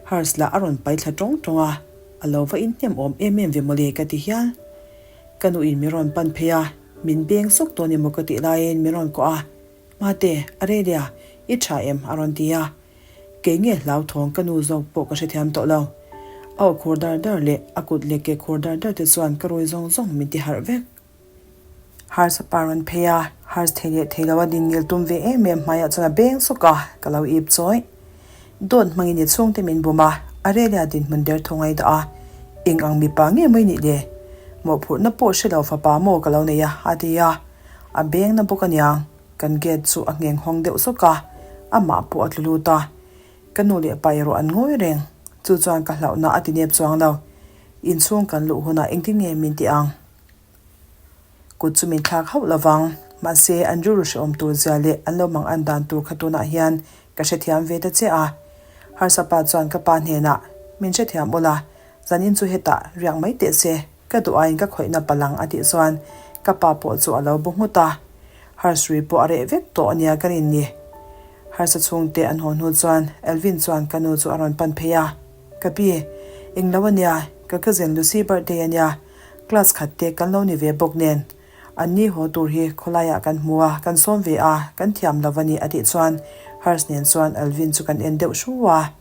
[SPEAKER 1] Hers lah a rawn pai thla tawng tawng a, a lo va inhnem awm em em ve mawle ka ti hial. Ka nuin min rawn pan phei a, min beng sawk dawn emaw ka tih laiin min rawn kawh a, Mate, Arelia, i tha em? a rawn ti a. Kei nge hlauthawng ka nu zawk pawh ka hrethiam tawh lo. A aw khur dar dar leh a kut leh ke khur dar dar te chuan ka rui zawng zawng min ti harh vek. Hars a pa rawn phei a, Hars thei leh thei lo a din ngil tum ve em em hmaiah chuan a beng sawk a, ka lo ip chawih. Dawt hmangin i chhungte min bum a, Arelia dinhmun der thaw ngaih dah a, eng ang mipa nge mai nih le? Mawhphurhna pawh hre lo fapa maw ka lo nei a, a ti a, a beng na bawk aniang. Kan gate chu a ngheng hawng deuh sawk a, amah pawh a tlu lut a. Ka nu leh pa erawh an ngawi reng. Chu chuan ka hlauhna a ti nep chuang lo. Inchhung kan luh hunah engtin nge min ti ang? Kut chu min thlak hauh lo vang. Mahse, an rilru hrehawm tur zia leh an lo mang an dan tur kha tunah hian ka hrethiam ve ta che a. Harsa pa chuan ka pa hnenah, Min hrethiam ula, zanin chu hetah riak mai teh se. Ka duh aiin ka khawihna palang a tih chuan ka pa pawh chu a lo bu nghut a. Harsri pawh a reh vek tawh ania ka rin ni. Harsa chhungte an haw hnu chuan Elvin chuan ka nu chu a rawn pan phei a. Ka pi, englo ania, ka cousin Lucy birthday ania, class khat te kan lo ni ve bawk nen. An ni haw tur hi khawlaiah kan hmu a, kan sawm ve a, kan thiam lo a ni a tih chuan Hars nen chuan Elvin chu kan en deuh hru a.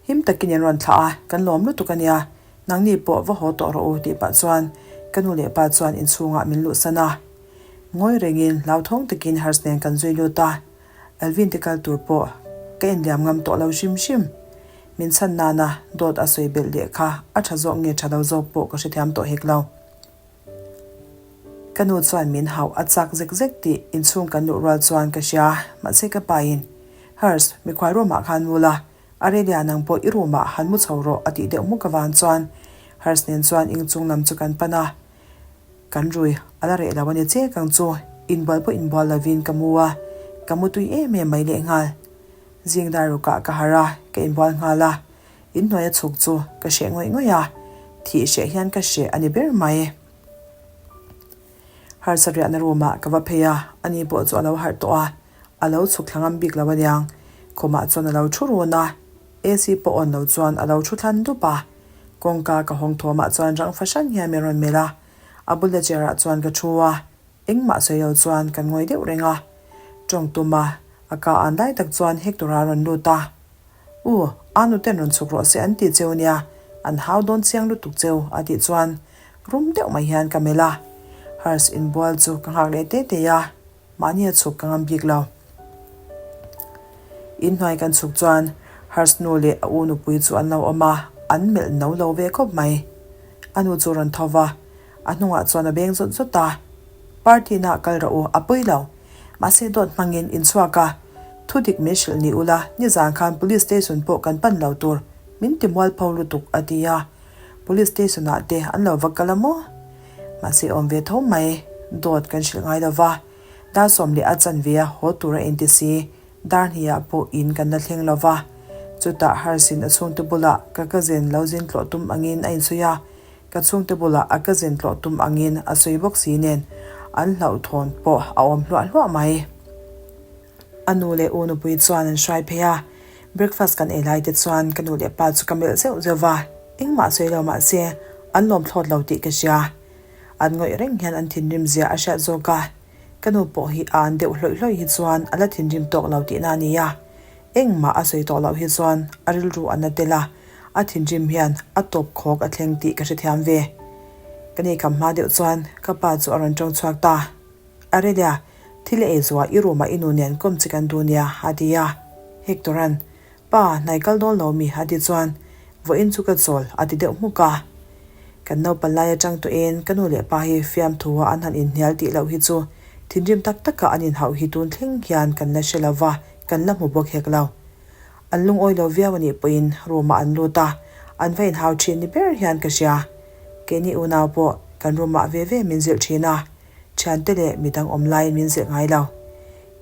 [SPEAKER 1] Him takin in rawn thlah a, kan lawm lutuk ania, nangni pawh va haw tawh rawh u tih pah chuan ka nu leh pa chuan inchhungah min luhsan a. Ngawi rengin hlauthawng takin Hers nen kan zui lut a, Alvin te kal tur pawh ka inliam ngam tawh lo hrim hrim. Min chhan nana dawt a sawi belh leh kha a tha zawk nge tha lo zawk pawh ka hrethiam tawh hek lo. Ka nu chuan min hauh a chak zek zek tih inchhung kan luh rual chuan ka hria, mahse ka pain, Hers, mikhual room ah khan mu la, Arelia nang pawh i room ah han mu chho rawh a tih deuh hmuk avang chuan Hers nen chuan ingchung lam chu kan pan a, kan rui a la reh lo a ni chek ang chu, inbual pawh inbual lovin ka mu a, ka mu tui em em mai lehnghal. Zing dar rukah ka harh a, ka inbual nghal a, Inhnuai a chhuk chu ka hreh ngawih ngawih a, thih hreh hian ka hreh a ni ber mai. Harsa riahna room ah ka va phei a, ani pawh chu a lo harh tawh a, a lo chhuk thla ngam bik lo aniang. Khumah chuan a lo thu run a, AC pawh awn lo chuan a lo thu thlan dup a. Kawngka ka hawng thawmah chuan rang fahran hian min rawn melh a, a bula chair ah chuan ka thu a, engmah sawi lo chuan kan ngawi deuh reng a. Tawng tuma a ka an lai tak chuan Hector-a a rawn lut a. U, a nuten rawn chhuk rawh se an ti cheu nia, an hau dawn chiang lutuk cheu a tih chuan rum deuh mai hian ka melh a. Hers inbual chu ka nghak leh te te a, mahni a chhuk ka ngam bik lo. Inhnuai kan chhuk chuan Hers nu leh a u nupui chu an lo awm a, an melh no lo ve khawp mai. A nu chu rawn tho va, a hnungah chuan a beng zawt zawt a, Party na kal rawh u, a pawi lo. Mahse dawt hmangin in chhuak a, thu dik min hrilh ni ula, nizan khan Police Station pawh kan pan lo tur, min ti mualpho lutuk a ti a. Police Station ah te an lo va kal a maw? Mahse awm ve tho mai, dawt kan hrilh ngai lo va, dar 11 a chanve a haw tur a inti si, dar hnih ah pawh in kan la thleng lo va. Chutah Harsin a chhungte bulah ka cousin lo zin tlawh tum angin a insawi a, Ka chhungte bulah a cousin tlawh tum angin a sawi bawk si nen an hlauhthawn pawh a awm hluah hluah mai. A nu leh u nupui chuan an hruai phei a, breakfast kan ei lai te chuan ka nu leh pa chu ka melh zeuh zeuh va, engmah sawi lo mah se an lawm thlawt lo tih ka hria. An ngawih reng hian an thinrim zia a hriat zawk a, ka nu pawh hi a an deuh hlawih hlawih hi chuan a la thinrim tawk lo tihna a ni a, Engmah a sawi tawh loh hi chuan a rilru a na tel a, a thinrim hian a tawp khawk a thleng tih ka hrethiam ve. Ka nei kham hma deuh chuan ka pa chu a rawn tawng chhuak ta. Arelia, thil i ei zuah i room ah i nu nen kawm che kan duh nia, a ti a. Hector-a'n, Pa, hnai kal dawn lo mi? a ti chuan, Vawiin chu ka chawl, a ti deuh hmuk a. Kan naupan lai atang tawhin ka nu leh pa hi fiamthu a an han inhnial tih loh hi chu thinrim tak taka an inhauh hi tun thleng hian kan la hre lo va, Kan la hmu bawk hek lo. An lungawi lo viau a nih pawhin room ah an lut a, an va inhau thin ni ber hian ka hria. Keini unau pawh kan room ah ve ve min zilh thin a, thiante leh midang awm laiin min zilh ngai lo.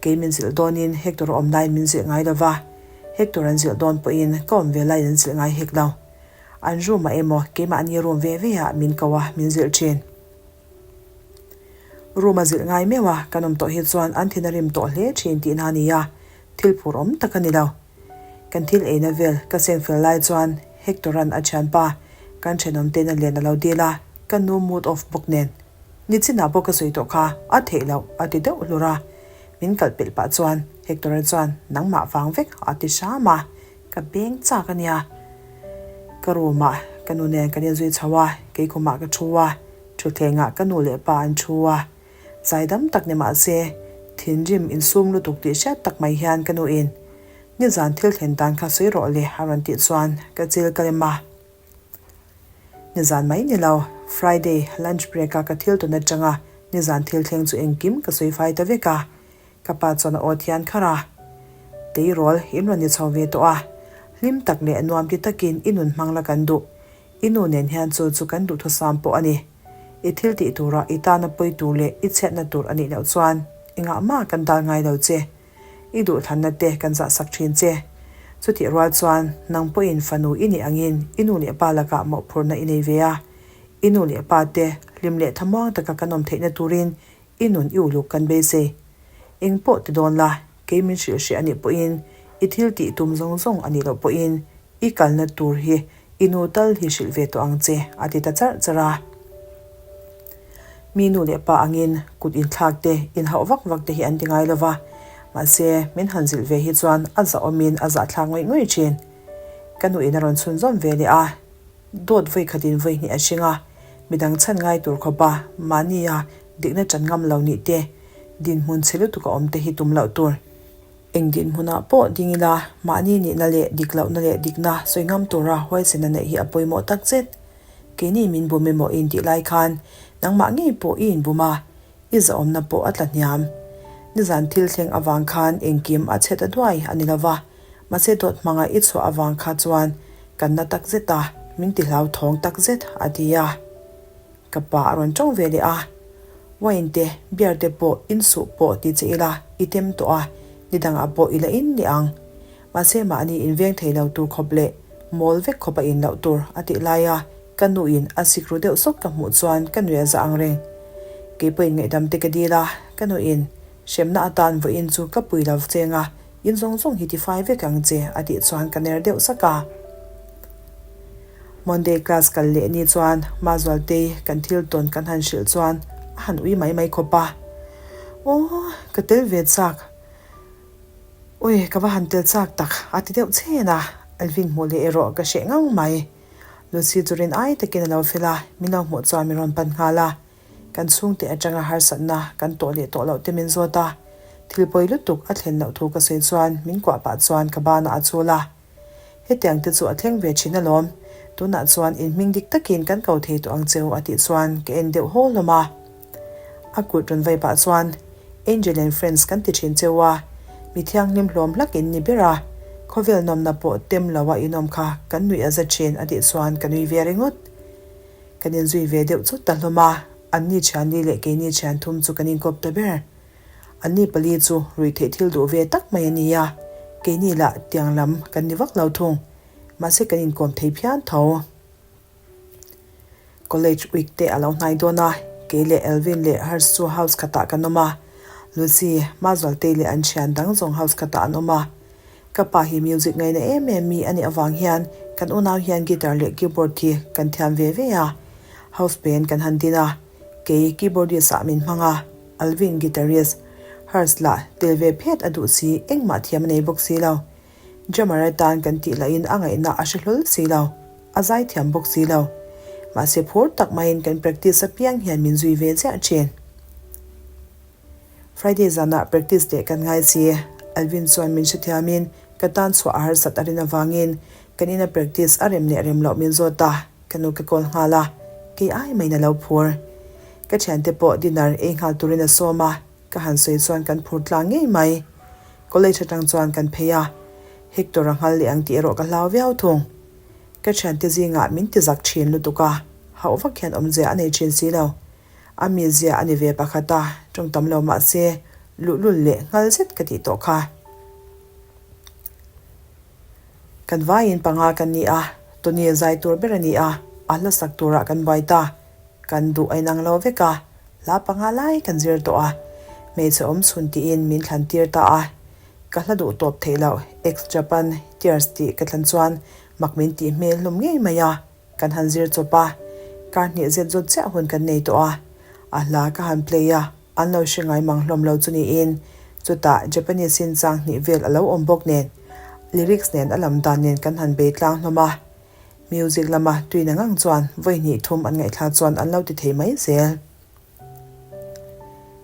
[SPEAKER 1] Kei min zilh dawnin Hector awm laiin min zilh ngai lo va, Hector an zilh dawn pawhin ka awm ve laiin an zilh ngai hek lo. An room ah emaw keimahni room ve ve ah min ko a, min zilh thin. Room a zilh ngai meuh a, kan awm tawh hi chuan an thin a rim tawh hle thin tihna a ni a, thil phur awm tak a ni lo. Kan thil eina vel ka seng fel lai chuan Hector-a'n a thianpa kan thenawm te'n a len a lo dil a, ka nu mood off bawk nen. Nichinah pawh ka sawi tawh kha a theih loh a ti deuh hlur a, min kalh pelh pah chuan Hector-a chuan nangmah vang vek a ti hram a, ka beng chak a nia. Ka room ah ka nu nen kan inzui chho a, keikhumah ka thu a, Thutthlengah ka nu leh pa an thu a, zaidam tak ni mah se, thinrim insum lutuk tih hriat tak mai hian ka nuin, Nizan thil thlen dan kha sawi rawh le a rawn tih chuan ka chil ka lem a. Nizan mai ni lo, Friday lunch break a ka thil tawn atanga nizan thil thleng chu engkim ka sawi fai ta vek a, ka pa chuan a aw thian kharh a. Tleirawl in rawn ni chho ve tawh a, hlim tak leh nuam ti takin i nun hmang la kan duh. I nu nen hian chu chu kan duhthusam pawh a ni. I thil tih turah i tana pawi tur leh i chhiatna tur a nih loh chuan engah mah kan dal ngai lo che. I duhthlanna te kan zahsak thin che. Chutih rual chuan nang pawhin fanu i nih angin i nu leh pa lakah mawhphurhna i nei ve a. I nu leh pa te hlim leh thamuang taka kan awm theihna turin i nun i uluk kan beisei. Eng pawh ti dawn la, kei min hrilh hreh a nih pawhin i thil tih tum zawng zawng a nih loh pawhin i kalna tur hi I nu tal hi hrilh ve tawh ang che, a ti ta charh charh a. Mi nu leh pa angin kut inthlak te, inhauh vak vak te hi an ti ngai lo va, mahse min han zilh ve hi chuan a zahawmin a zahthlak ngawih ngawih thin. Ka nuin a rawn chhunzawm ve leh a, dawt vawi khatin vawi hnih a hring a, midang chhan ngai tur khawpa mahnia dikna chan ngam lo nih te, dinhmun chhe lutuk a awm te hi tum loh tur. Eng dinhmunah pawh ding ila, mahni nihna leh dik lohna leh dikna sawi ngam tura huaisena neih hi a pawimawh tak zet. Keini min bum emaw i intih lai khan nangmah ngei pawh i inbum a, i zahawmna pawh a tla hniam. Nizan thil thleng avang khan engkim a chhet a duai a ni lova, mahse dawt hmanga i chhuah avang kha chuan kan na tak zet a, min ti hlauthawng tak zet, a ti a. Ka pa a rawn tawng ve leh a, Wine te, beer te pawh insuh pawh ti che ila i tem tawh a, ni dangah pawh i la in leh ang. Mahse mahni inveng thei lo tur khawp leh mawl vek khawp a in loh tur a tih lai a, ka nuin a sik ru deuh sawk ka hmuh chuan ka nuih a za ang reng. Kei pawhin ngaihdam te ka dil a, ka nuin hremna atan vawiin chu ka pui lo cheng a, in zawng zawng hi tifai vek ang che a tih chuan ka ner deuh sak a. Monday class kal leh ni chuan Mazualtei kan thil tawn kan han hrilh chuan a han ui mai mai khawp a. Aw, ka tel ve chak. Ui, ka va han tel chak tak a ti deuh chhen a. Alvin hmuh leh erawh ka hreh ngang mai. Lucy chu rin ai takin a lo fel a, min lo hmuh chuan min rawn pan nghal a. Kan chhungte atanga harsatna kan tawh leh tawh loh te min zawt a, thil pawi lutuk a thlen loh thu ka sawi chuan min kuah pah chuan ka banah a chul a. Hetiang te chu a thleng ve thin alawm, tunah chuan in hming dik takin kan ko thei tawh ang che u a tih chuan ka en deuh haw hlawm a. A kut rawn vai pah chuan Angel and Friends kan ti thin cheu a, mi thianghlim hlawm hlak in ni ber a, khawvel nawmna pawh tem lo a inawm kha kan nuih a za thin a tih chuan ka nui ve ringawt. Kan inzui ve deuh chut ta hlawm a, anni thianli leh keini thian thum chu kan inkawp ta ber. Anni pali chu ruihtheih thil duh ve tak mai a ni a, keini lah tiang lam kan ni vak lo thung, mahse kan inkawm thei phian tho. College week te a lo hnai dawn a, kei leh Elvin leh Hers chu house khatah kan awm a, Lucy, Mazualtei leh an thian dang zawng house khatah an awm a. Ka pa hi music ngaina em em mi a nih avang hian kan unau hian guitar leh keyboard hi kan thiam ve ve a, house band kan han din a, kei keyboardist ah min hmang a, Alvin guitarist, Hers lah tel ve phet a duh si engmah thiam a nei bawk si lo. Drummer atan kan tih lahin a ngaihna a hre hlawl si lo, a zai thiam bawk si lo. Mahse phur tak maiin kan practice apiang hian min zui ve ziah thin. Friday zanah practice leh kan ngai si. Alvin chuan min hrethiamin ka tan chhuah a harsat a rin avangin kan ina practice a rem leh rem loh min zawt a, ka nu ka call nghal a, kei ai maiin a lo phur. Ka thiante pawh dinner ei nghal turin a sawm a, ka han sawi chuan kan phur tlang ngei mai. College atang chuan kan phei a, Hector a nghal leh ang tih erawh ka hlau viau thung. Ka thiante zingah min ti zak thin lutuk a, hauh vak hian awmzia a nei thin si lo. A mizia a ni ve pakhat a, tawng tam lo mah se luhlul leh nghal zet ka tih tawh kha. Kan vaiin panga kan ni a, Tony zai tur ber a ni a, a hla sak turah kan buai ta. Kan duh a inang lo vek a, hla panga lai kan zir tawh a, hmeichhe awm chhun tiin min thlan tir ta a. Ka hla duh tawp theih loh Ex Japan Tears tih ka thlan chuan mak min tih hmel hlum ngei mai a. Kan han zir chawp a, kar hnih zet zawt chiah hun kan nei tawh a, a hla ka han play a, an lo hre ngai mang hlawm lo chu niin, chutah Japanese in chang hnih vel a lo awm bawk nen, lyrics nen a lam dan nen kan han bei tlang hlawm a, music lama tuina ngang chuan vawi hnih thum an ngaihthlak chuan an lo ti thei mai zel.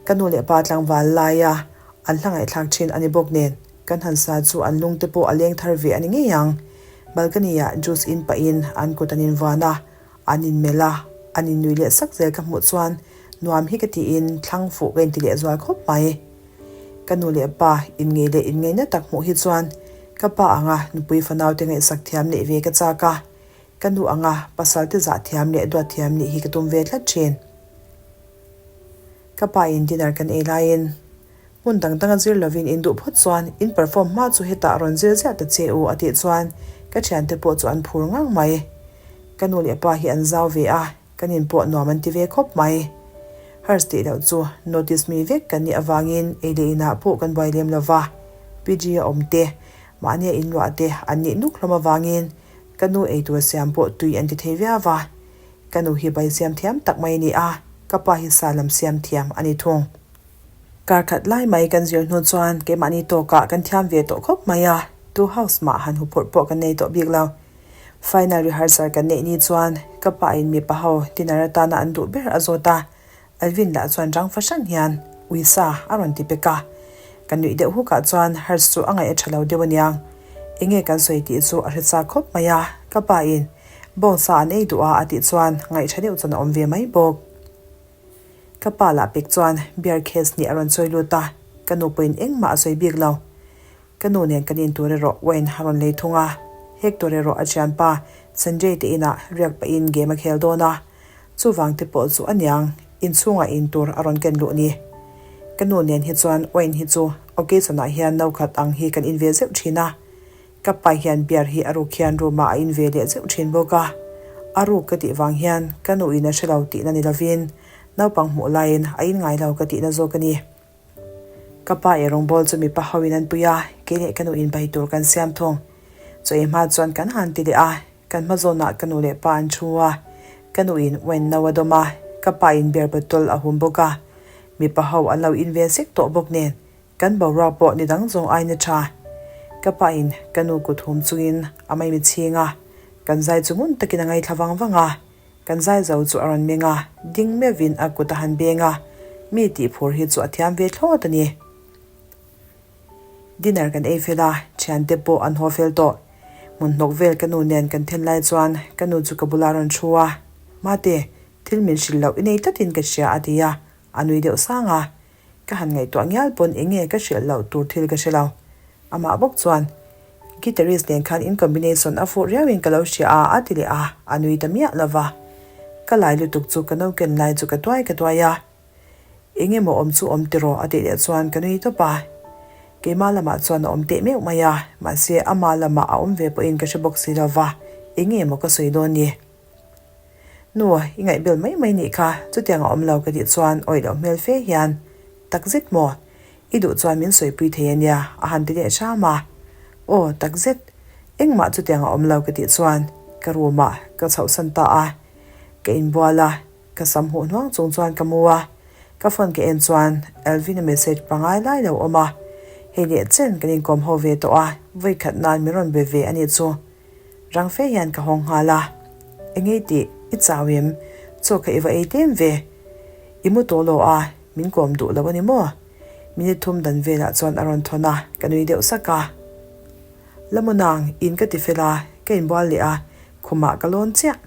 [SPEAKER 1] Ka nu leh pa tlangval laia an hla ngaihthlak thin a ni bawk nen, kan han sa chu an lung te pawh a leng thar ve a ni ngei ang. Balcony ah juice in pahin an kut an invuan a, an inmelh a, an innui leh sak zel ka hmuh chuan nuam hi ka tiin thlang fuh ka inti leh zual khawp mai. Ka nu leh pa inngei leh inngeihna tak hmuh hi chuan ka pa anga nupui fanau te ngaihsak thiam neih ve ka chak a, Ka nu anga pasal te zah thiam leh duat thiam nih hi ka tum ve tlat thin. Ka pa in dinner kan ei laiin hmun dang danga zir lovin in duh phawt chuan in perform hma chu hetah rawn zir ziah ta che u a tih chuan ka thiante pawh chu an phur ngang mai. Ka nu leh pa hi an zau ve a, kan in pawh nuam an ti ve khawp mai. Hers tih loh chu notice mi vek kan nih avangin ei leh inah pawh kan buai lem lova, PG a awm te, mahnia inluah te an nih nuk hlawm avangin Ka nu eitur siam pawh tui an ti thei viau va, ka nu hi bai siam thiam tak mai a ni a, ka pa hi sa lam siam thiam a ni thung. Kar khat lai mai kan zir hnu chuan keimahni tawkah kan thiam ve tawh khawp mai a, tu house mah han huphurh pawh kan nei tawh bik lo. Final rehearsal kan neih ni chuan ka pa in mipa ho dinner atana an duh ber a zawt a, Alvin lah chuan rang fahran hian Uisa a rawn ti pek a. Ka nuih deuh hukah chuan Hers chu a ngaih a tha lo deuh aniang. Enge kan sawi tih chu a hre chak khawp mai a, ka pa in bawngsa an ei duh a a tih chuan ngaih tha deuh chuan a awm ve mai bawk. Ka pa lah pek chuan beer case hnih a rawn chawi lut a, ka nu pawhin engmah a sawi bik lo. Ka nu nen kan in tur erawh wine a rawn lei thung a, Hector erawh a thianpa Sanjay te inah riak pahin game a khel dawn a, chuvang te pawh chu aniang inchhungah in tur a rawn ken luh ni. Ka nu nen hi chuan wine hi chu occasion ah hian no khat ang hi kan in ve zeuh thin a, ka pa hian beer hi a ruk hian room ah a in ve leh zeuh thin bawk a, a ruk ka tih vang hian ka nu in a hre lo tihna ni lovin naupang hmuh laiin a in ngai lo ka tihna zawk a ni. Ka pa ei rawngbawl chu mipa ho in an pui a, kei leh ka nu in bai tur kan siam thung. Chaw ei hma chuan kan han ti leh a, kan hma zawnah ka nu leh pa an thu a, ka nu in wine no a dawm a, ka pa in beer bottle a hum bawk a. Mipa ho an lo in ve sek tawh bawk nen, kan boruak pawh ni dang zawng aiin a tha. Ka pa in ka nu kut hum chungin a maimi chhing a, kan zai chu ngun takin a ngaithla vang vang a. Kan zai zo chu a rawn meng a, ding meuhin a kut a han beng a, mi tih phur hi chu a thiam ve thlawt a ni. Dinner kan ei fel a, thiante pawh an haw fel tawh. Hmun hnawk vel ka nu nen kan then lai chuan ka nu chu ka bulah a rawn thu a, Mate, thil min hrilh loh i nei tlatin ka hria a ti a, a nui deuh sang a. Ka han ngaihtuah ngial pawn eng nge ka hrilh loh tur thil ka hre lo. Amah bawk chuan, Guitarist nen khan in combination a fuh riauin ka lo hria a a ti leh a, a nui ta miah lo va. Ka lai lutuk chu ka no ken lai chu ka tuai ka tuai a. Eng emaw awm chu awm tiraw a tih leh chuan ka nui tawp a. Keimah lamah chuan a awm teh meuh mai a, mahse ama lamah a awm ve pawhin ka hre bawk si lo va, eng nge maw ka sawi dawn ni? Nu, i ngaihbel mai mai nih kha, chutiang a awm lo ka tih chuan awih loh hmel fe hian, Takzet maw? I duh chuan min sawipui thei a nia, a han ti leh hram a. Aw, takzet, engmah chutiang a awm lo ka tih chuan ka room ah ka chhohsan ta a, ka inbual a, Ka sam huh hnuang chung chuan ka mu a, ka phone ka en chuan Alvin-a message pangai lai lo awm a, hei leh chen kan inkawm ho ve tawh a, vawi khat nan min rawn be ve a nih chu. Rang fe hian ka hawng nghal a, Engei tih, i chau em? Chaw kha i va ei tlem ve. I mu tawh lo a, min kawm duh lo a ni maw? Minute thum dan velah chuan a rawn thawn a, ka nui deuh sak a. Lamunang, in ka ti fel a, ka inbual leh a, khumah ka lawn chiah.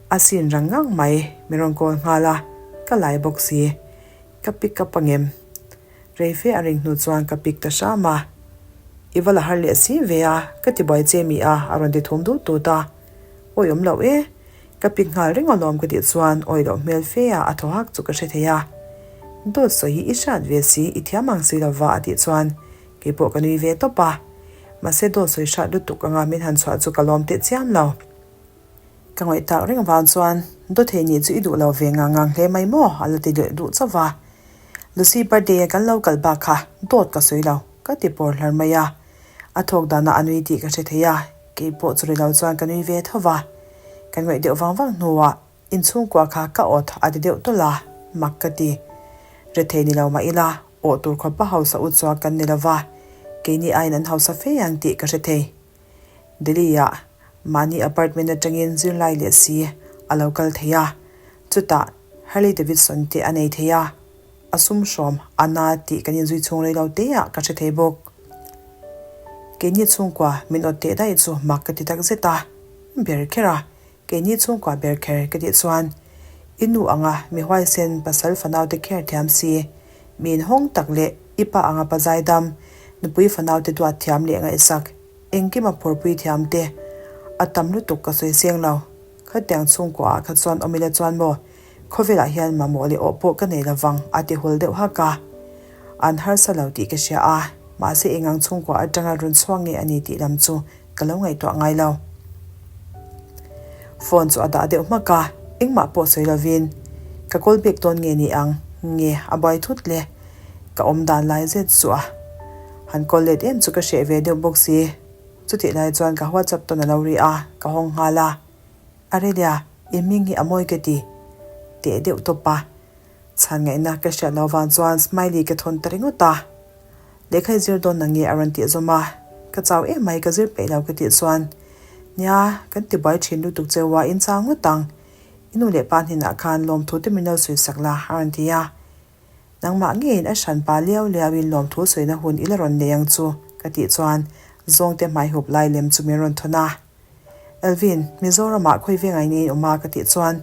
[SPEAKER 1] A sin rang ngang mai, min rawn call nghal a, ka lai bawk si. Ka pick up angem? Rei fe a ring hnu chuan ka pick ta hram a. I va la har leh si ve a, ka ti buai che mi a, a rawn ti thum dut dut a. Awi awm loh e, ka pick nghal reng alawm ka tih chuan awi loh hmel fe a a thaw hak chu ka hre thei a. Dawt sawi hi i hriat ve si, i thiam ang si lova a tih chuan Kei pawh ka nui ve tawp a, mahse dawt sawi hrat lutuk anga min han chhuah chu ka lawm teh chiam lo. Ka ngawih tak reng vang chuan dawt thei nih chu i duh lo ve ngang ngang hle mai maw a la ti leh duh chauh va. Lucy birthday a kan lo kal bak kha dawt ka sawi lo, ka ti pawr hlar mai a. A thawk danah a nui tih ka hre thei a, kei pawh chu ri lo chuan ka nui ve tho va. Kan ngawih deuh vang vang hnuah Inchhungkua kha ka awt a ti deuh tawlh a, mak ka ti. Rethei ni lo mah ila, awh tur khawpa hausa u chuak kan ni lova, keini aiin an hausa fe ang tih ka hre thei. Delhi-ah mahni apartment atangin zirlai leh si a lo kal thei a, chutah Harley Davidson te a nei thei a, a sum hrawm a na tih kan inzui chhung rei lo te ah ka hre thei bawk. Keini chhungkua min awt teh daih chu mak ka ti takzet a, ber kher a, Keini chhungkua ber kher ka tih chuan i nu anga mi huaisen pasal fanaute kher thiam si, mi inhawng tak leh i pa anga pa zaidam, nupui fanaute duat thiam leh ngaihsak, engkima phurpui thiam te a tam lutuk ka sawi seng lo. Khatiang chhungkua ah kha chuan awm ila chuan maw khawvelah hian mamawh leh awh pawh ka nei lovang a ti hul deuh hak a. An harsa lo tih ka hria a, mahse engang chhungkua atanga rawn chhuak nge a ni tih lam chu Ka lo ngaihtuah ngai lo. Phone chu a dah deuh hmak a, engmah pawh sawi lovin ka call back dawn nge ni ang nge a buai thut le. Ka awm dan lai zet chu a han call let em chu ka hreh ve deuh bawk si. Chutih lai chuan ka WhatsApp tawn a lo ri a, ka hawng nghal a. Arelia, i hming hi a mawi ka ti teh deuh tawp a. Chhan ngaihna ka hriat lo vang chuan smiley ka thawn ta ringawt a. Lehkha i zir dawn na nge a rawn tih zawm a, ka chau em mai ka zir peih lo ka tih chuan, Nia, kan ti buai thin lutuk cheu a, in chau ngawt ang. I nu leh pa hnenah khan lawmthu te min lo sawi sak la a rawn ti a. Nangmah ngeiin a hran pa liau liauin lawmthu sawina hun i la rawn nei ang chu ka tih chuan zawngte hmai hup lai lem chu min rawn thawn a. Elvin, Mizoramah khawi ve ngai ngei awm a ka tih chuan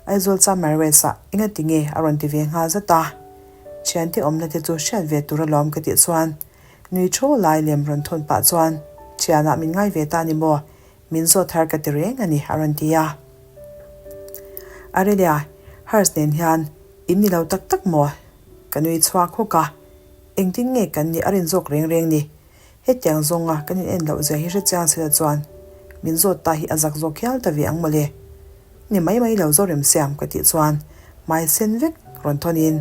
[SPEAKER 1] Aizawl Chamar West ah enga ti nge a rawn ti ve nghal zat a. Thiante awmna te chu hriat ve tur alawm ka tih chuan nui thaw lai lem rawn thawn pah chuan Thianah min ngai ve ta ni maw, min zawt thar ka ti reng a ni a rawn ti a. Arelia, Hers nen hian in ni lo tak tak maw? Ka nui chhuak hawk a, engtin nge kan nih a rin zawk reng reng ni? Hetiang zawnga kan in en loh zia hi hre chiang sila chuan min zawt ta hi a zak zawk hial ta ve ang mawle. Ni mai mai lo zo rem siam ka tih chuan hmai sen vek rawn thawn in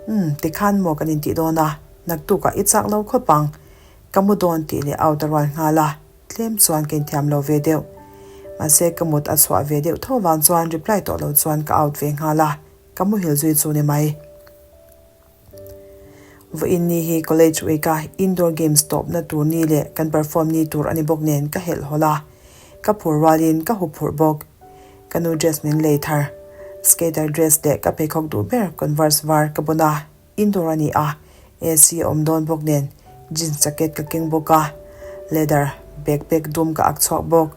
[SPEAKER 1] Umm tikhan maw kan intih dawn a, naktukah i chak lo khawp ang, ka mu dawn tih leh out a rual nghal a, tlem chuan ka inthiam lo ve deuh. Mahse ka mut a chhuah ve deuh tho vang chuan reply tawh lo chuan ka out ve nghal a, ka muhil zui chu ni mai. Vawiin ni hi College Week a indoor games tawpna tur ni leh kan perform ni tur a ni bawk nen ka helh hawlh a, ka phur rualin ka huphurh bawk. Ka nu dress min lei thar. Skater dress leh ka pheikhawk duh ber Converse var ka bun a, indoor a ni a, AC a awm dawn bawk nen jeans jacket ka keng bawk a, leather backpack dum ka ak chhuak bawk.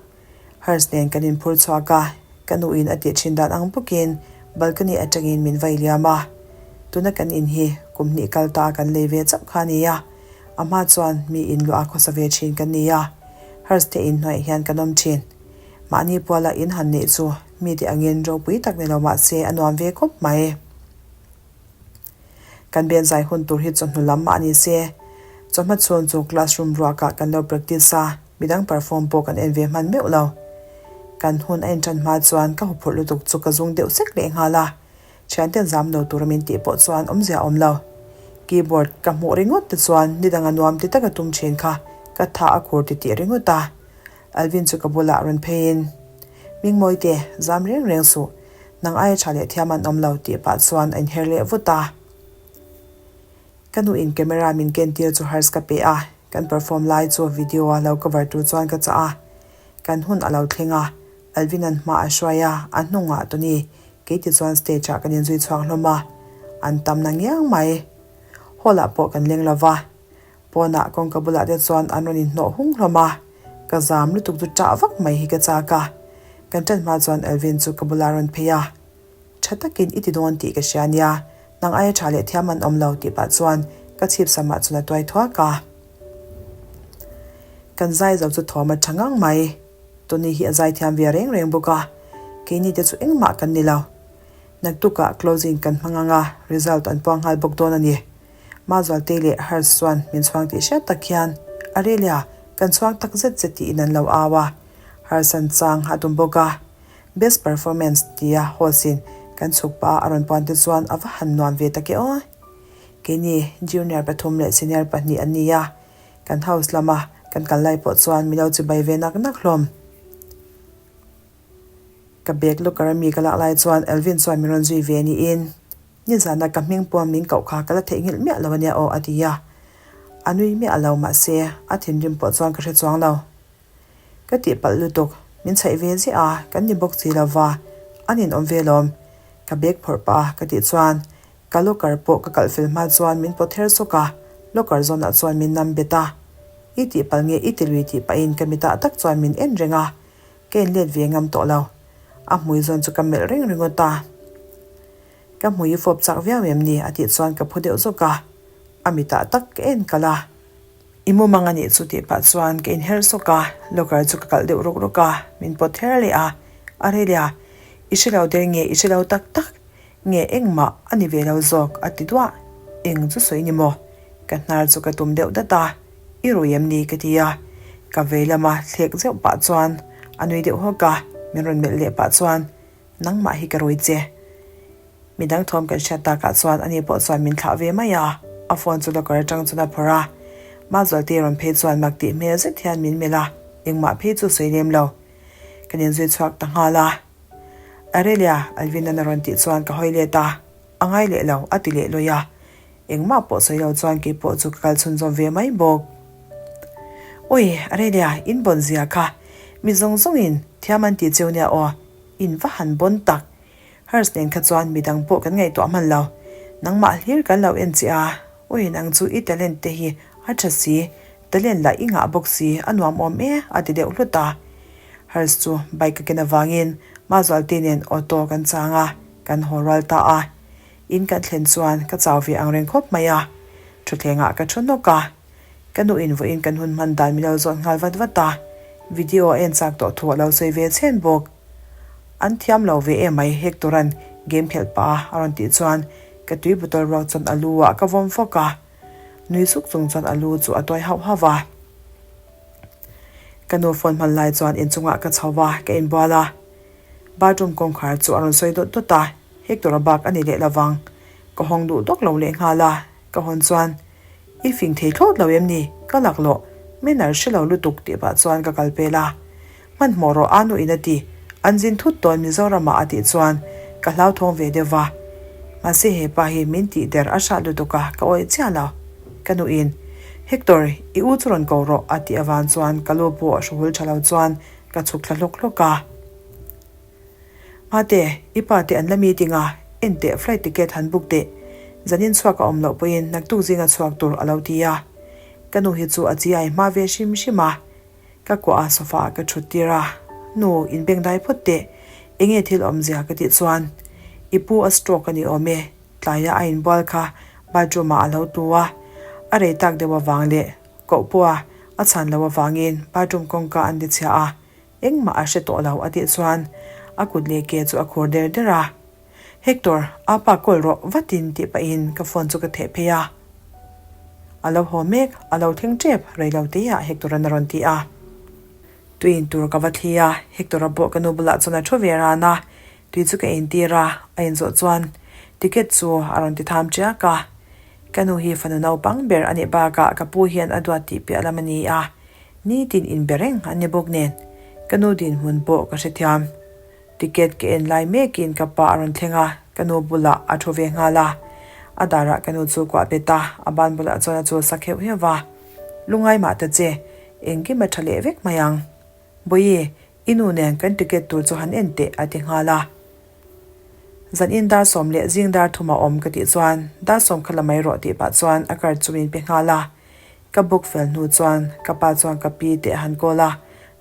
[SPEAKER 1] Hers nen kan inphur chhuak a, ka nuin a tih thin dan ang bawkin balcony atangin min vai liam a. Tuna kan in hi kum hnih kal ta kan lei ve chauh kha a ni a, a hma chuan mi in luah a khawsa ve thin kan ni a, Hers te in hnuaih hian kan awm thin. Mahni puala in han neih chu mite angin ropui tak ni lo mah se a nuam ve khawp mai. Kan ben zai hun tur hi chawhnu lam mah ni se, chawhma chhung chu classroom ruakah kan lo practice a, midang perform pawh kan en ve hman meuh lo. Kan hun a inṭan hma chuan ka huphurh lutuk chu ka zung deuh sek leh nghal a, thianten zam lo tura min tih pawh chuan awmzia a awm lo. Keyboard ka hmuh ringawt te chuan nidanga nuam ti taka tum ṭhin kha ka tha a khur titih ringawt a. Alvin chu ka bulah rawn pheiin, Mingmawite, zam reng reng suh, nang aia tha leh thiam an awm lo tih pah chuan a inher leh vut a. Ka nuin camera min ken tir chu hars ka pe a, kan perform lai chu video a lo cover tur chuan ka chah a. Kan hun a lo thleng a, Alvin an hma a hruai a, a hnungah Tony, kei ti chuan stage ah kan inzui chhuak hlawm a, an tam na ngiang mai. Hall ah pawh kan leng lo va, Pawnah kawngka bulah te chuan an rawn inhnawh hung hlawm a, ka zam lutuk chu ṭah vak mai hi ka chak a. Kan ṭan hma chuan Alvin chu ka bulah a rawn phei a, Ṭha takin i ti dawn tih ka hria nia, nang aia ṭha leh thiam an awm lo tih pah chuan ka chhip samah chuan a tuai thuak a. Kan zai zo chu thawm a ṭha ngang mai. Tony hi a zai thiam ve reng reng bawk a, keini te chu engmah kan ni lo. Naktukah closing kan hmang ang a, result an puang nghal bawk dawn a ni. Mazualte leh Hers chuan min chhuang tih hriat tak hian, Arelia, kan chhuang tak zet zet tiin an lo au a. Hers an chang a tum bawk a. Best performance tia host-in kan chhuk pah a a rawn puan te chuan a va han nuam ve tak e aw. Keini junior pathum leh senior pahnih an ni a, kan house lama kan kal lai pawh chuan min lo chibai ve nak nak hlawm. Ka bag locker a mi ka lak lai chuan Alvin chuan min rawn zui ve niin. Nizana ka hming pawh min koh kha ka la theihnghilh miah lo ania aw a ti a. A nui miah lo mahse a thinrim pawh chuan ka hre chuang lo. Ka tihpalh lutuk, min chhaih ve ziah a, kan ni bawk si lova, a ninawm ve lawm. Ka bag phawrh pah a ka tih chuan ka locker pawh ka kalh fel hma chuan min pawt her sawk a, locker zawnah chuan min nam bet a. I tihpalh nge i tilui tih pahin ka mitah tak chuan min en reng a, ka inlet ve ngam tawh lo. A hmui zawn chu ka melh reng ringawt a. Ka hmui i fawp chak viau em ni? a tih chuan ka phu deuh zawk a, a mitah tak ka en kalh a. I mumang a nih chu tih pah chuan ka inher sawk a, locker chu ka kalh deuh rawk rawk a, min pawt her leh a, Arelia, i hre lo der nge i hre lo tak tak nge engmah a ni ve lo zawk a ti duah, eng chu sawi ni maw? Ka hnar chu ka tum deuh dat a, i rui em ni? ka ti a, ka vei lama thlek zeuh pah chuan a nui deuh hawk a, min rawn melh leh pah chuan Nangmah hi ka rui che. Midang thawm kan hriat takah chuan ani pawh chuan min thlah ve mai a, a phone chu locker atang chuan a phawrh a. Mazualte rawn phei chuan mak tih hmel zet hian min melh a, engmah phei chu sawi lem lo. Kan inzui chhuak ta nghal a. Arelia, Alvin-a'n a rawn tih chuan ka hawi let a, a ngai leh lo, a ti leh lawi a. Engmah pawh sawi lo chuan kei pawh chu ka kal chhunzawm ve mai bawk. Ui, Arelia, in bawn zia kha. Mi zawng zawngin thiam an tih cheu nia aw. In va han bawn tak. Hers nen kha chuan midang pawh kan ngaihtuah hman lo. Nangmah hlir kan lo en che a, ui nang chu i talent te hi a tha si, talent lah i ngah bawk si, a nuam awm e a ti deuh hlut a. Hers chu bike a ken avangin Mazualte nen auto kan chang a, kan haw rual ta a. In kan thlen chuan ka chau ve ang reng khawp mai a, thutthlengah ka thu nawk a. Ka nu in vawiin kan hun hman dan min lo zawt nghal vat vat a, video a en chak tawh thu a lo sawi ve chhen bawk. An thiam lo ve em mai Hector-a'n game khelh pah a a rawn tih chuan ka tui bottle ruak chuan a lu ah ka vawm fawk a, nui suk chung chuan a lu chu a tuai hauh hauh a. Ka nu phone hman lai chuan inchungah ka chho va, ka inbual a. Bathroom kawngkhar chu a rawn sawi dawt dawt a, Hector-a bak a ni leh lovang. Ka hawng duh dawk lo leh nghal a, ka hawn chuan I fing thei thlawt lo em ni? Ka laklawh, manner hre lo lutuk tih pah chuan ka kal pel a. Hmanhmawh rawh a nuin a ti. An zin thut tawn Mizoramah a tih chuan ka hlauthawng ve deuh va. Mahse he pa hi min tih der a hrat lutuk a, ka awih chiah lo. Ka nuin, Hector, i u chu rawn ko rawh a tih avang chuan ka lu pawh hru hul tha lo chuan ka chhuk thla hlawk hlawk a. Mate, i pa te an la meeting a, en teh flight ticket han book teh. Zanin chhuak a awm loh pawhin naktuk zinga chhuak tur a lo ti a. Ka nu hi chu a chi ai hma ve hrim hrim a. Ka kuah a sofa ah ka thut tir a, Nu, in beng dai phawt teh. Enge thil awmzia ka tih chuan, I pu a stroke a ni awm e, tlaia a inbual kha bathroom ah a lo tlu a, a rei tak deuh avang leh koh pawha a chhan loh avangin bathroom kawngka an ti chhia a, engmah a hre tawh lo a tih chuan a kut leh ke chu a khur der der a. Hector, a pa call rawh vatin tih pahin ka phone chu ka theh phei a. A lo haw mek, a lo thleng tep rei lo teiah Hector-a'n a rawn ti a. Tui in tur ka va thli a, Hector-a pawh ka nu bulah chuan a thu ve ran a, tui chu ka intir a, a inzawh chuan ticket chu a rawn ti tham tiak a. Ka nu hi fanu naupang ber a nih bakah ka pu hian a duat tih piah lam a ni a, nitin inbe reng an ni bawk nen ka nu dinhmun pawh ka hrethiam. Ticket ka en lai mekin ka pa a rawn thleng a, ka nu bulah a thu ve nghal a. A darah ka nu chu kuah bet a, a ban bulah chuan a chul sak heuh heuh va. Lungai mah ta che, engkim a tha leh vek mai ang. Bawihi, i nu nen kan ticket tur chu han en teh a ti nghal a. Zanin dar sawm leh zing dar thum a awm ka tih chuan dar sawm kha la mai rawh tih pah chuan a card chu min pe nghal a. Ka book fel hnu chuan ka pa chuan ka pi teh a han call a,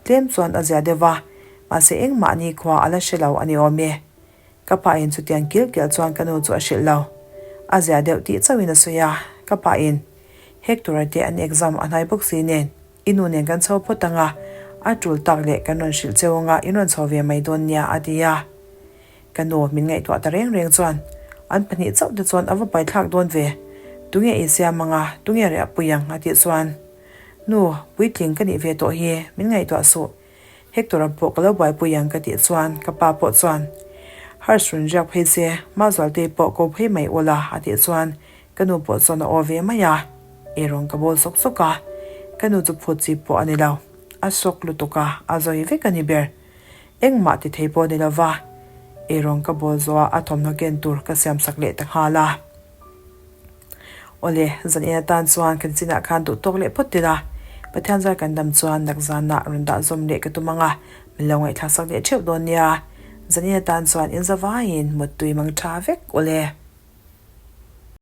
[SPEAKER 1] tlem chuan a zia deuh va, mahse engmahni khua a la hre lo a ni awm e. Ka pa in chutiang kil kil chuan ka nu chu a hrilh lo. A zia deuh tih chauhin a sawi a, ka pa in Hector-a te an exam a hnai bawk si nen i nu nen kan chho phawt ang a, a tul tak leh kan rawn hrilh cheu anga in rawn chho ve mai dawn nia a ti a. Ka nu min ngaihtuah ta reng reng chuan an pahnih chauh te chuan a va paithlak dawn ve, tunge i siam anga tunge reh a pui ang a tih chuan Nu, puitling ka nih ve tawh hi min ngaihtuah suh, Hector-a pawh ka lo buaipui ang ka tih chuan ka pa pawh chuan Harsh rawn riak phei se, Mazualtei pawh ko phei mai ula a tih chuan ka nu pawh chuan a aw ve mai a, eirawng ka bawl sawk sawk a, ka nu chu phut chi pawh a ni lo, a sawk lutuk a, a zawi vek a ni ber. Engmah ti thei pawh ni lo va, eirawng ka bawl zawh a a thawmhnaw ken tur ka siam sak leh ta nghal a. Awle, zan en atan chuan kan chinah khan duh tawk leh phawt ila, Pathian zar kan dam chuan nak zanah rawn dah zawm leh ka tum ang a, min lo ngaihthlak sak leh theuh dawn nia. Zan en atan chuan inzavaiin muttui mang tha vek awle.